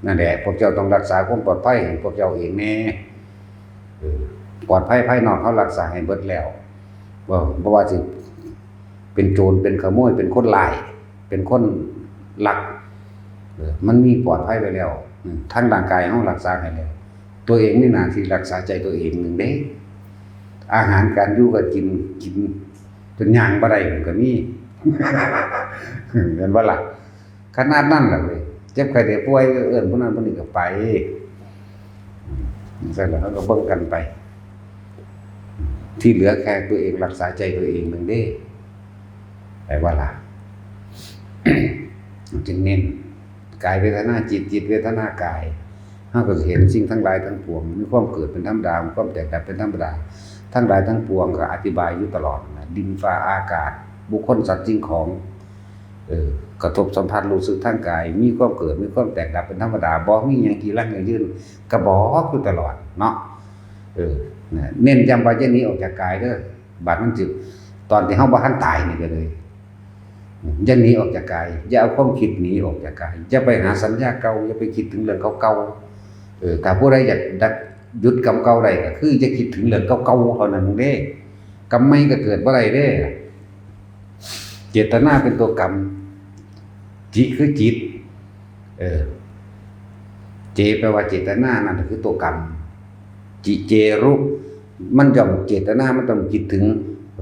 นั่นแหละ พวกเจ้าต้องรักษาความปลอดภัยให้พวกเจ้าเองแน่ เออ ปลอดภัยภายนอกเฮารักษาให้เบิดแล้ว บ่ บ่ว่าสิเป็นโจร เป็นขโมย เป็นคนร้าย เป็นคนลัก เออ มันมีปลอดภัยไว้แล้ว อืม ทางร่างกายเฮารักษาให้แล้ว ตัวเองมีหน้าที่รักษาใจตัวเองหนึ่งเด้ อาหารการอยู่ก็กิน กินจนย่างบ่ได้มันก็มี แม่นบ่ล่ะ? ขนาดนั้นล่ะเว้ย เจ็บไข้ได้ป่วย เอิ้นผู้นั้นผู้นี้ก็ไป อืม จั่งซั้นล่ะ เฮาก็เบิ่งกันไป ที่เหลือแค่ตัวเองรักษาใจตัวเองหนึ่งเด้ ไปว่าล่ะ จึงเน้น กายเวทนาจิต จิตเวทนากาย เฮาก็สิเห็นสิ่งทั้งหลายทั้งปวง มีความเกิดเป็นธรรมดา มีความแตกดับเป็นธรรมดา ทั้งหลายทั้งปวงก็อธิบายอยู่ตลอดนะ ดินฟ้าอากาศ บุคคลสัตว์สิ่งของ เออ กระทบสัมผัสรู้สึกทางกาย มีความเกิด มีความแตกดับเป็นธรรมดา บ่มีหยังจีรังยั่งยืน ก็บอกอยู่ตลอดเนาะ เออ นะ เน้นย้ำว่าอย่าหนีออกจากกายเด้อ บาดมันสิ ตอนที่เฮาบ่ทันตายนี่ก็เลย อย่าหนีออกจากกาย อย่าเอาความคิดหนีออกจากกาย อย่าไปหาสัญญาเก่า อย่าไปคิดถึงเรื่องเก่าๆ เออ ถ้าผู้ใดอยากดับ หยุดกรรมเก่าได้ก็คืออย่าคิดถึงเรื่องเก่าๆ เท่านั้นเด้ กรรมใหม่ก็เกิดบ่ได้เด้ เจตนาเป็นตัวกรรม จิคือจิต เออ เจแปลว่าเจตนา นั่นก็คือตัวกรรม จิเจรุ มันย่อมเจตนา มันต้องคิดถึง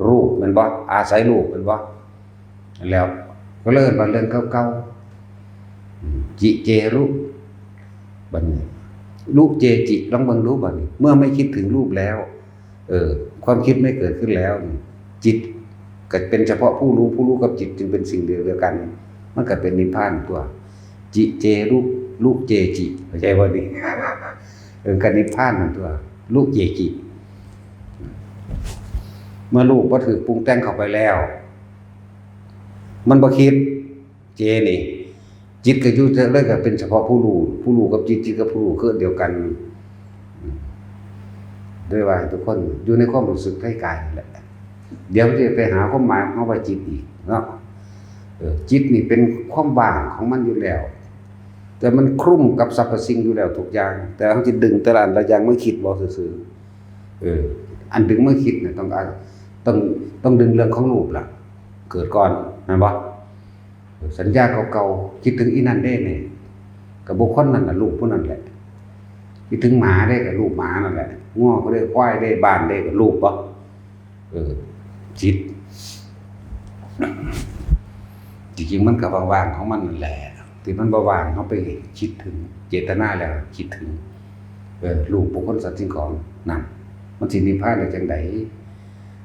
รูป แม่นบ่? อาศัยรูป แม่นบ่? แล้วก็เลยเอิ้นว่าเรื่องเก่าๆ อืม จิเจรุ บัดนี้ รุเจจิ ลองเบิ่งดูบัดนี้ เมื่อไม่คิดถึงรูปแล้ว เออ ความคิดไม่เกิดขึ้นแล้ว จิตก็เป็นเฉพาะผู้รู้ ผู้รู้กับจิตจึงเป็นสิ่งเดียวกัน มันก็เป็นนิพพานตัว จิเจรุ รุเจจิ เข้าใจบ่นี่? เออ ก็นิพพานนั่นตัว รุเจจิ เมื่อรูปบ่ถูกปรุงแต่งเข้าไปแล้ว มันบ่คิด เจนี่ จิตก็อยู่เลยก็เป็นเฉพาะผู้รู้ ผู้รู้กับจิต จิตกับผู้รู้คืออันเดียวกัน ด้วยว่าให้ทุกคนอยู่ในความรู้สึกในกายนั่นแหละ เดี๋ยวมันจะไปหาความหมายของคำว่าจิตอีกเนาะ เออ จิตนี่เป็นความว่างของมันอยู่แล้ว แต่มันคลุมกับสรรพสิ่งอยู่แล้วทุกอย่าง แต่เฮาสิดึงแต่ละอันละอย่างมาคิดบ่ซื่อๆ เออ อันดึงมาคิดเนี่ยต้องอา ต้อง ต้องดึงเรื่องของรูปล่ะ เกิดก่อน แม่นบ่? สัญญาเก่าๆ คิดถึงอีนั่นเด้นี่ ก็บุคคลนั่นน่ะ รูปผู้นั้นแหละ คิดถึงหมาเด้ก็รูปหมานั่นแหละ งัวก็ได้ ควายเด้ บ้านเด้ก็รูปบ่ เออ จิต จริงๆ มันก็ว่างๆ ของมันนั่นแหละ ที่มันบ่ว่าง เฮาไปคิดถึง เจตนาแล้วคิดถึง เออ รูปบุคคลสัตว์สิ่งของ นั่น มันสินิพพานได้จั่งใด?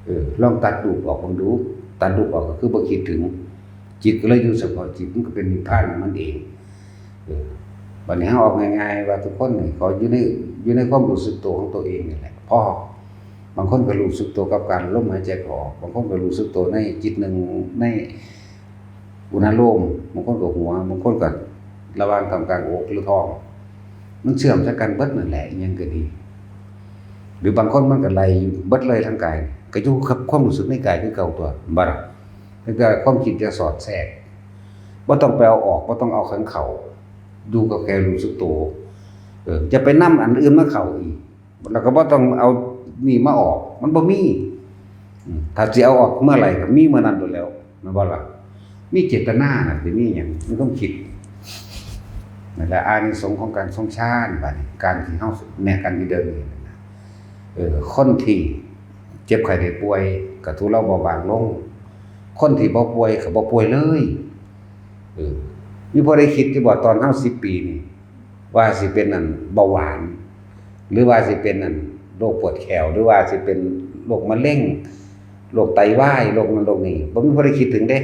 เออ ลองตัดรูปออกเบิ่งดู ตัดรูปออกก็คือบ่คิดถึง จิตก็เลยอยู่เฉพาะจิต มันก็เป็นนิพพานของมันเอง เออ บัดนี้เฮาเอาง่ายๆ ว่าทุกคนนี่ขออยู่ใน อยู่ในความรู้สึกตัวของตัวเองนี่แหละ พอ บางคนก็รู้สึกตัวกับการลมหายใจเข้าออก บางคนก็รู้สึกตัวในจิตหนึ่ง ในอุณาโลม บางคนก็หัว บางคนก็ระหว่างท่ามกลางอกหรือท้อง มันเชื่อมใส่กันเบิดนั่นแหละ อิหยังก็ดี หรือบางคนมันก็ไหลอยู่เบิดเลยทั้งกาย ก็อยู่กับความรู้สึกในกายคือเก่าตัว บ่ล่ะ แล้วก็ความคิดจะสอดแทรก บ่ต้องไปเอาออก บ่ต้องเอาของเข้า อยู่กับแค่รู้สึกตัว เออ จะไปนำอันอื่นมาเข้าอีก แล้วก็บ่ต้องเอานี่มาออก มันบ่มี อืม ถ้าสิเอาออกเมื่อไหร่ก็มีเมื่อนั้นโลดแหล้ว แม่นบ่ล่ะ? มีเจตนาน่ะ สิมีหยัง มีความคิด นั่นแหละ อานิสงส์ของการทรงฌาน บัดนี้ การที่เฮา แนวการที่เดินนี่นะ เออ คนที่เจ็บไข้ได้ป่วย ก็ทุเลาเบาบางลง คนที่บ่ป่วยก็บ่ป่วยเลย เออ มีผู้ใดคิดอยู่บ่ ตอนเฮาสิบปีนี่ ว่าสิเป็นอันเบาหวาน หรือว่าสิเป็นนั่นโรคปวดแข้ว หรือว่าสิเป็นโรคมะเร็ง โรคไตวาย โรคนั้นโรคนี้ บ่มีผู้ใดคิดถึงเด้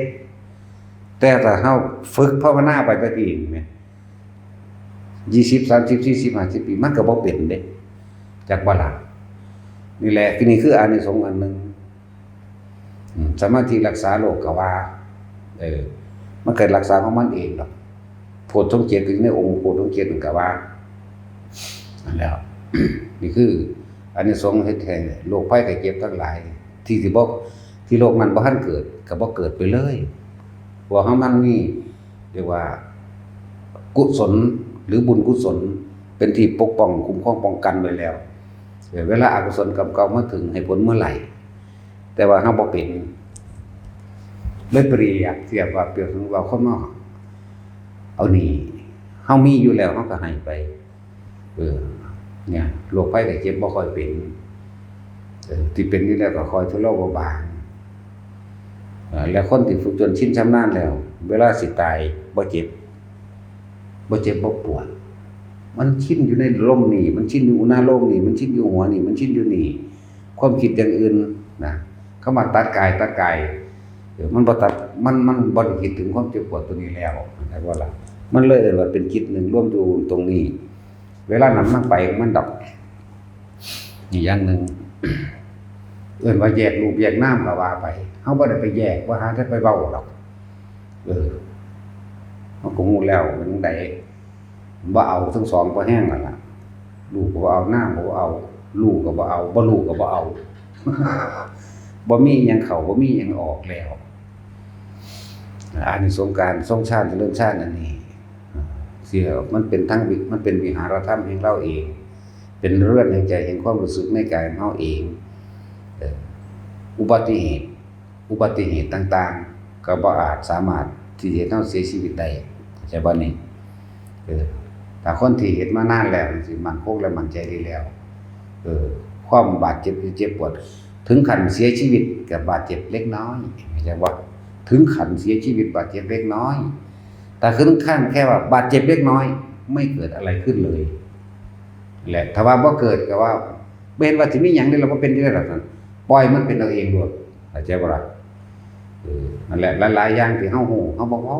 แต่ถ้าเฮาฝึกภาวนาไปจักปีนี่แหม ยี่สิบ สามสิบ สี่สิบ ห้าสิบ ปี มันก็บ่เป็นเด้ จักบ่ล่ะ นี่แหละ นี่คืออานิสงส์อันหนึ่ง อืม สมาธิรักษาโรคก็ว่า เออ มันก็รักษาของมันเองดอก โพชฌงค์เจ็ดก็อยู่ในองค์โพชฌงค์เจ็ดนั่นก็ว่า นั่นแหละ นี่คืออานิสงส์เฮ็ดให้โรคภัยไข้เจ็บทั้งหลาย ที่สิบ่ ที่โรคนั้นบ่ทันเกิด ก็บ่เกิดไปเลย เพราะว่ามันมี เรียกว่า กุศลหรือบุญกุศล เป็นที่ปกป้องคุ้มครองป้องกันไว้แล้ว เวลาอกุศลกรรมเก่ามาถึงให้ผลเมื่อไหร่ แต่ว่าเฮาบ่เป็น เลยเปรียบเทียบว่า เปรียบเสมือนว่าคนมาเอาหนี้ เฮามีอยู่แล้วเฮาก็ให้ไป เออ เนี่ย โรคภัยไข้เจ็บบ่ค่อยเป็น เออ ที่เป็นอยู่แล้วก็ค่อยทุเลาเบาบาง เออ แล้วคนที่ฝึกจนชินชำนาญแล้ว เวลาสิตายบ่เจ็บ บ่เจ็บบ่ปวด มันชินอยู่ในลมนี่ มันชินอยู่อุณาโลมนี่ มันชินอยู่หัวนี่ มันชินอยู่นี่ ความคิดอย่างอื่นนะ คำว่าตัดกาย ตัดกาย เออ มันบ่ตัด มัน มันบ่ได้คิดถึงความเจ็บปวดตัวนี้แล้ว เข้าใจบ่ล่ะ มันเลยเอิ้นว่าเป็นจิตหนึ่งรวมอยู่ตรงนี้ เวลานั้นมันไปของมันดอก อีกอย่างหนึ่ง เอิ้นว่าแยกรูปแยกนามก็ว่าไป เฮาบ่ได้ไปแยก บ่หาแต่ไปเว้าดอก เออ เฮาก็ฮู้แล้วเป็นจั่งใด บ่เอาทั้งสอง พอแฮงนั่นล่ะ รูปก็บ่เอา นามก็บ่เอา รู้ก็บ่เอา บ่รู้ก็บ่เอา บ่มีหยังเข้า บ่มีหยังออกแล้ว อานิสงส์การทรงฌาน เจริญฌานอันนี้ เสีย มันเป็นทั้งวิ มันเป็นวิหารธรรมแห่งเราเอง เป็นเรือนแห่งใจ แห่งความรู้สึกในกายของเราเอง เอ่อ อุบัติเหตุ อุบัติเหตุต่างๆ ก็บ่อาจสามารถที่จะเฮ็ดให้เราเสียชีวิตได้ เข้าใจบ่นี่ เออ ถ้าคนที่เฮ็ดมานานแล้วจั่งซี้ มั่นคงและมั่นใจดีแล้ว เออ ความบาดเจ็บ เจ็บปวด ถึงขั้นเสียชีวิตก็บาดเจ็บเล็กน้อย เข้าใจบ่ ถึงขั้นเสียชีวิตบาดเจ็บเล็กน้อย แต่ถึงขั้นแค่ว่าบาดเจ็บเล็กน้อย ไม่เกิดอะไรขึ้นเลย แหละ ถ้าว่าบ่เกิดก็ว่า บ่เห็นว่าสิมีหยังเลย เราบ่เป็นจั่งใด๋ล่ะซั่น ปล่อยมันเป็นเอาเองโลด เข้าใจบ่ล่ะ เออ นั่นแหละ หลายๆอย่างที่เฮาฮู้ เฮาบ่เว้า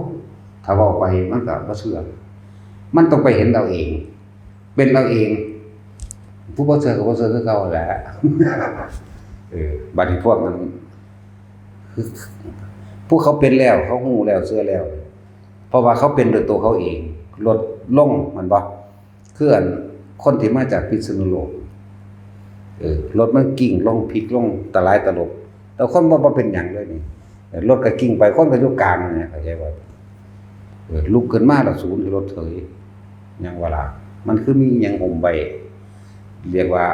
ถ้าเว้าไปมันก็บ่เชื่อ มันต้องไปเห็นเอาเอง เป็นเอาเอง ผู้บ่เชื่อก็บ่เชื่อคือเก่าแหละ เออ บัดนี้พวกนั้น ผู้เขาเป็นแล้ว เขาฮู้แล้ว เชื่อแล้ว เพราะว่าเขาเป็นด้วยตัวเขาเอง ลดลง แม่นบ่ คืออันคนที่มาจากพิษณุโลก เออ รถมันกิ้งลง พลิกลง ตะหลายตะหลบ แต่คนบ่ บ่เป็นหยังเลยนี่ เออ รถก็กิ้งไป คนก็อยู่กลางเนี่ย เข้าใจบ่ เออ ลุกขึ้นมาแล้วศูนย์รถเถย หยังว่าล่ะ มันคือมีหยังหุ้มไว้ เรียกว่า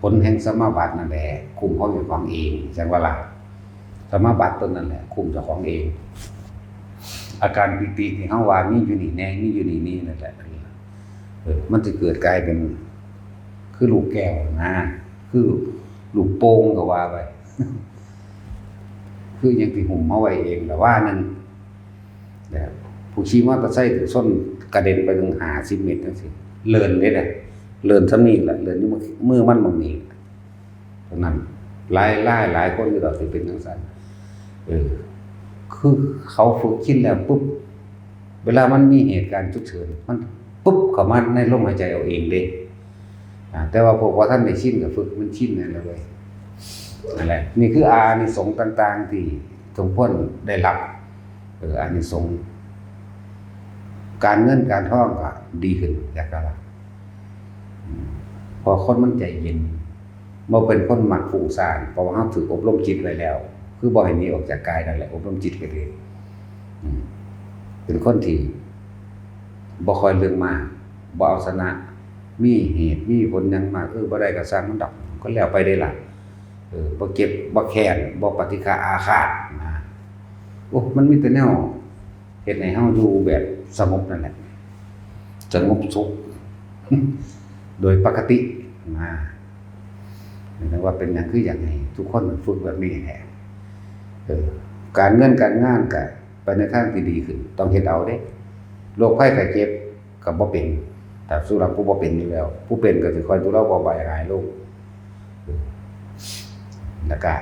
ผลแห่งสมาบัตินั่นแหละ คุ้มครองเจ้าของเอง จั่งว่าล่ะ สมาบัติตนนั่นแหละ คุ้มเจ้าของเอง อาการปีติที่เฮาว่ามีอยู่นี่แน่ มีอยู่นี่นี่นั่นแหละ เออ มันสิเกิดกลายเป็น คือลูกแก้วนะ คือลูกโป่งก็ว่าไป คือหยังที่หุ้มเฮาไว้เองล่ะว่านั่น แบบผู้ขี่มอเตอร์ไซค์ถูกชนกระเด็นไปถึงห้าสิบเมตรจั่งซี้ เลินเด้นะ เลินส่ำนี้ล่ะ เลินอยู่มือ มือมันหม่องนี้ เท่านั้น หลาย หลาย หลายคนอยู่ดอกที่เป็นจั่งซั้น เออ คือเขาฝึกชินแล้วปุ๊บ เวลามันมีเหตุการณ์ฉุกเฉิน มันปุ๊บเข้ามาในลมหายใจเอาเองเด้ อ่า แต่ว่าพวกบ่ทันได้ชินก็ฝึกมันชินนั่นแหละเว้ย นั่นแหละ นี่คืออานิสงส์ต่างๆที่สมควรได้รับ เออ อานิสงส์ การเงินการทองก็ดีขึ้น อยากจะว่า อืม เพราะคนมันใจเย็น บ่เป็นคนมักฟุ้งซ่าน เพราะว่าเราถูกอบรมจิตไว้แล้ว คือบ่ให้หนีออกจากกายนั่นแหละ อบรมจิตก็ดี อืม เป็นคนที่บ่ค่อยเรื่องมาก บ่เอาชนะ มีเหตุมีผลหยังมาก เออ บ่ได้ก็ซ่างมันดอก ก็แล้วไปเด้ล่ะ เออ บ่เก็บ บ่แค้น บ่ปฏิฆะอาฆาตนะ โอ้ มันมีแต่แนว เฮ็ดให้เฮาอยู่แบบสงบนั่นแหละ สงบสุข โดยปกตินะ เรียกว่าเป็นหยังคืออยากให้ทุกคนฝึกแบบนี้แหละ เออ การเงินการงานก็ไปในทางที่ดีขึ้น ต้องเฮ็ดเอาเด้ โรคภัยไข้เจ็บก็บ่เป็น แต่สำหรับผู้บ่เป็นอยู่แล้ว ผู้เป็นก็สิคอยดูแลบ่ใบหายลง แล้วก็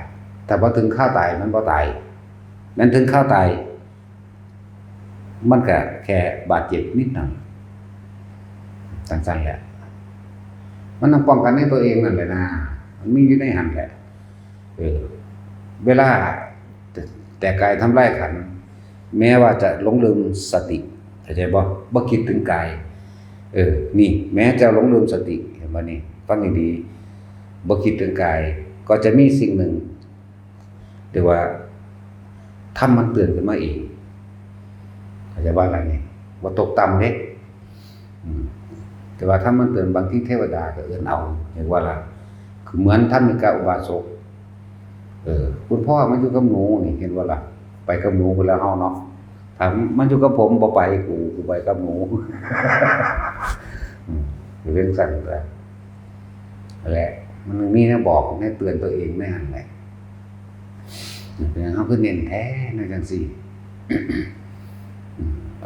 ถ้าบ่ถึงคราวตายมันบ่ตาย แม่นถึงคราวตาย มันก็แค่บาดเจ็บนิดหน่อย จั่งซั่นแหละ มันต้องป้องกันในตัวเองนั่นแหละนะ มันมีอยู่ในหั้นแหละ เออ เวลาแต่กายทำลายขันธ์ แม้ว่าจะหลงลืมสติ เข้าใจบ่ บ่คิดถึงกาย เออ นี่ แม้จะหลงลืมสติ เห็นบ่นี่ ฟังให้ดี บ่คิดถึงกาย ก็จะมีสิ่งหนึ่ง เรียกว่า ธรรมมันเตือนขึ้นมาเอง เข้าใจว่าอะไรนี่ บ่ตกต่ำเด้ อืม แต่ว่าธรรมมันเตือน บางทีเทวดาก็เอิ้นเอา เห็นว่าล่ะ คือเหมือนธรรมิกาอุบาสก เออ คุณพ่อมาอยู่กับหนูนี่ เห็นว่าล่ะ ไปกับหนูพุ้นแหล้วเฮาเนาะ ถ้ามาอยู่กับผมบ่ไป กู กูไปกับหนู อืม อยู่เรื่องสั่นแหละ นั่นแหละ มันมีแนวบอก แนวเตือนตัวเองในหั้นแหละ เป็นหยังเฮาคือเน้นแท้ในจั่งซี้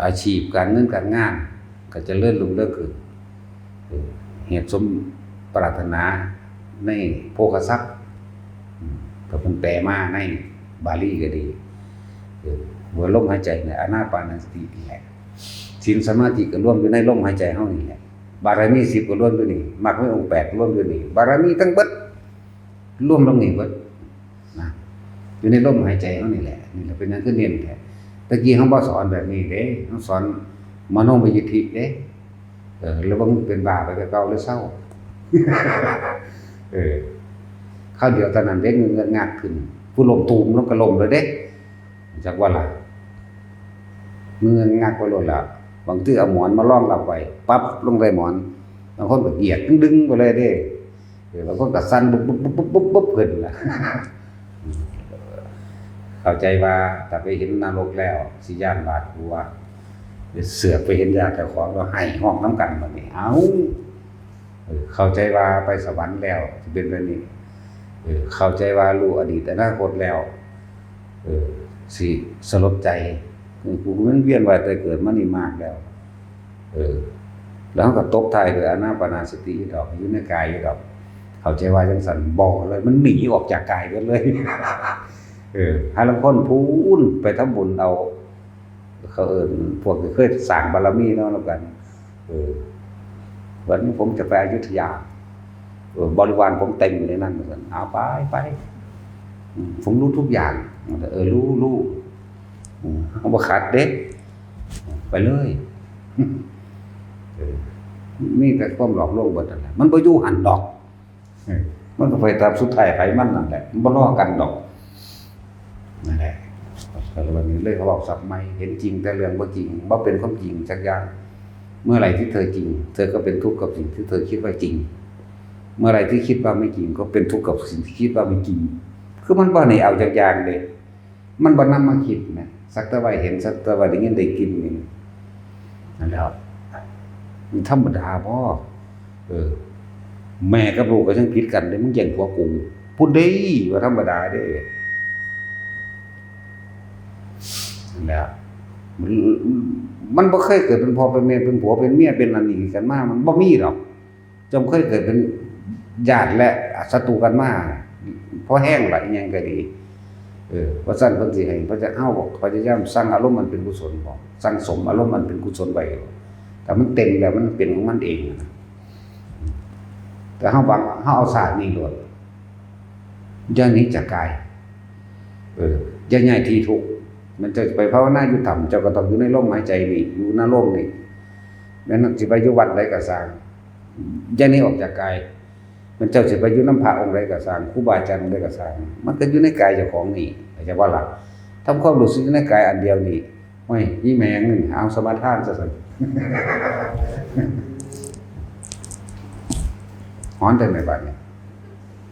อาชีพการเงินการงานก็เจริญรุ่งเรืองขึ้น เออ เหตุสมปรารถนาในโภคทรัพย์ อืม ก็เพิ่นแปลมาในบาลีก็ดี เออ หัวลมหายใจเนี่ย อานาปานสตินี่แหละ ศีลสมาธิก็รวมอยู่ในลมหายใจเฮานี่แหละ บารมีสิบก็รวมอยู่นี่ มรรคมีองค์แปดรวมอยู่นี่ บารมีทั้งเบิด รวมลงนี่เบิดนะ อยู่ในลมหายใจเฮานี่แหละ นี่แหละเป็นหยังคือเน้นแท้ ตะกี้เฮาบ่สอนแบบนี้เด้ เฮาสอนมโนมยิทธิเด้ เออ แล้วบ่เป็นบ้าไปคือเก่าหรือเซา เออ คราวเดียวเท่านั้นเด้ เงื้องักขึ้น ผู้ล้มตูมลงก็ล้มเลยเด้ จักว่าล่ะ เงื้องักไปโลดล่ะ บางทีเอาหมอนมารองรับไว้ ปั๊บ ลงได้หมอน บางคนก็เหยียดดึงๆไปเลยเด้ เออ บางคนก็สั่นปุ๊บปุ๊บปุ๊บปุ๊บปุ๊บขึ้นล่ะ เข้าใจว่าถ้าไปเห็นนรกแล้ว สิย้านหวาดกลัว เสือกไปเห็นญาติเจ้าของแล้วไห้ฮ้องนำกันบัดนี้ เอ้า เออ เข้าใจว่าไปสวรรค์แล้ว สิเป็นแบบนี้ เออ เข้าใจว่ารู้อดีตอนาคตแล้ว เออ สิสลดใจ เออ กูมันเวียนว่ายตายเกิดมานี่มากแล้ว เออ แล้วก็ตบท้ายด้วยอานาปานสติอยู่ดอก อยู่ในกายอยู่ดอก เข้าใจว่าจั่งซั่น บ่เลย มันหนีออกจากกายเบิดเลย เออ หาลางคนพู้นไปทำบุญเอา เขาเอิ้นพวกที่เคยสร้างบารมีเนาะ นำกัน เออ วันนี้ผมจะไปอยุธยา เออ บริวารผมเต็มอยู่ในนั้น ว่าซั่น เอาไป ไป อืม ผมรู้ทุกอย่าง เออ รู้ รู้ อืม เอาบ่ขัดเด้ ไปเลย เออ มีแต่ความหลอกลวงเบิดนั่นแหละ มันบ่อยู่หั่นดอก เออ มันก็ไปตามสุดท้ายไผมันนั่นแหละ มันบ่รอกันดอก นั่นแหละ ก็เลยวันนี้เลยเขาบอกศัพท์ใหม่ เห็นจริงแต่เรื่องบ่จริง บ่เป็นความจริงจักอย่าง เมื่อไหร่ที่เธอจริง เธอก็เป็นทุกข์กับสิ่งที่เธอคิดว่าจริง เมื่อไหร่ที่คิดว่าไม่จริง ก็เป็นทุกข์กับสิ่งที่คิดว่าไม่จริง คือมันบ่ให้เอาจักอย่างเด้ มันบ่นำมาคิดนะ สักแต่ว่าเห็น สักแต่ว่าได้ยินได้กลิ่นนี่ นั่นแหละ มันธรรมดาบ่ เออ แม่กับลูกก็ยังผิดกันเลย มึงแย่งผัวกู พูดได้ว่าธรรมดาเด้ นั่นแหละ มัน มันบ่เคยเกิดเป็นพ่อเป็นแม่ เป็นผัวเป็นเมีย เป็นอันนี้กันมา มันบ่มีดอก จงเคยเกิดเป็นญาติและศัตรูกันมา พอแห้งละอิหยังก็ดี เออ ว่าซั่นเพิ่นสิให้พระเจ้า เฮาก็พยายามสั่งอารมณ์มันเป็นกุศลบ่ สั่งสมอารมณ์มันเป็นกุศลไว้ ถ้ามันเต็มแล้วมันเป็นของมันเองนะ แต่เฮาหวัง เฮาเอาชาตินี้โลด อย่าหนีจากกาย เออ อย่าย้ายที่ทุกข์ มันเจ้าไปภาวนาอยู่ถ้ำ เจ้าก็ต้องอยู่ในลมหายใจนี่ อยู่ในลมนี่ แม่นสิไปอยู่วัดใดก็ซ่าง อย่าหนีออกจากกาย มันเจ้าสิไปอยู่นำพระองค์ใดก็ซ่าง ครูบาอาจารย์องค์ใดก็ซ่าง มันก็อยู่ในกายเจ้าของนี่ เข้าใจบ่ล่ะ ทำความรู้สึกอยู่ในกายอันเดียวนี่ โอ้ย อีแม่งนี่ เอาสมาทานซะซั่น ฮ้อนได้ไหมบัดนี้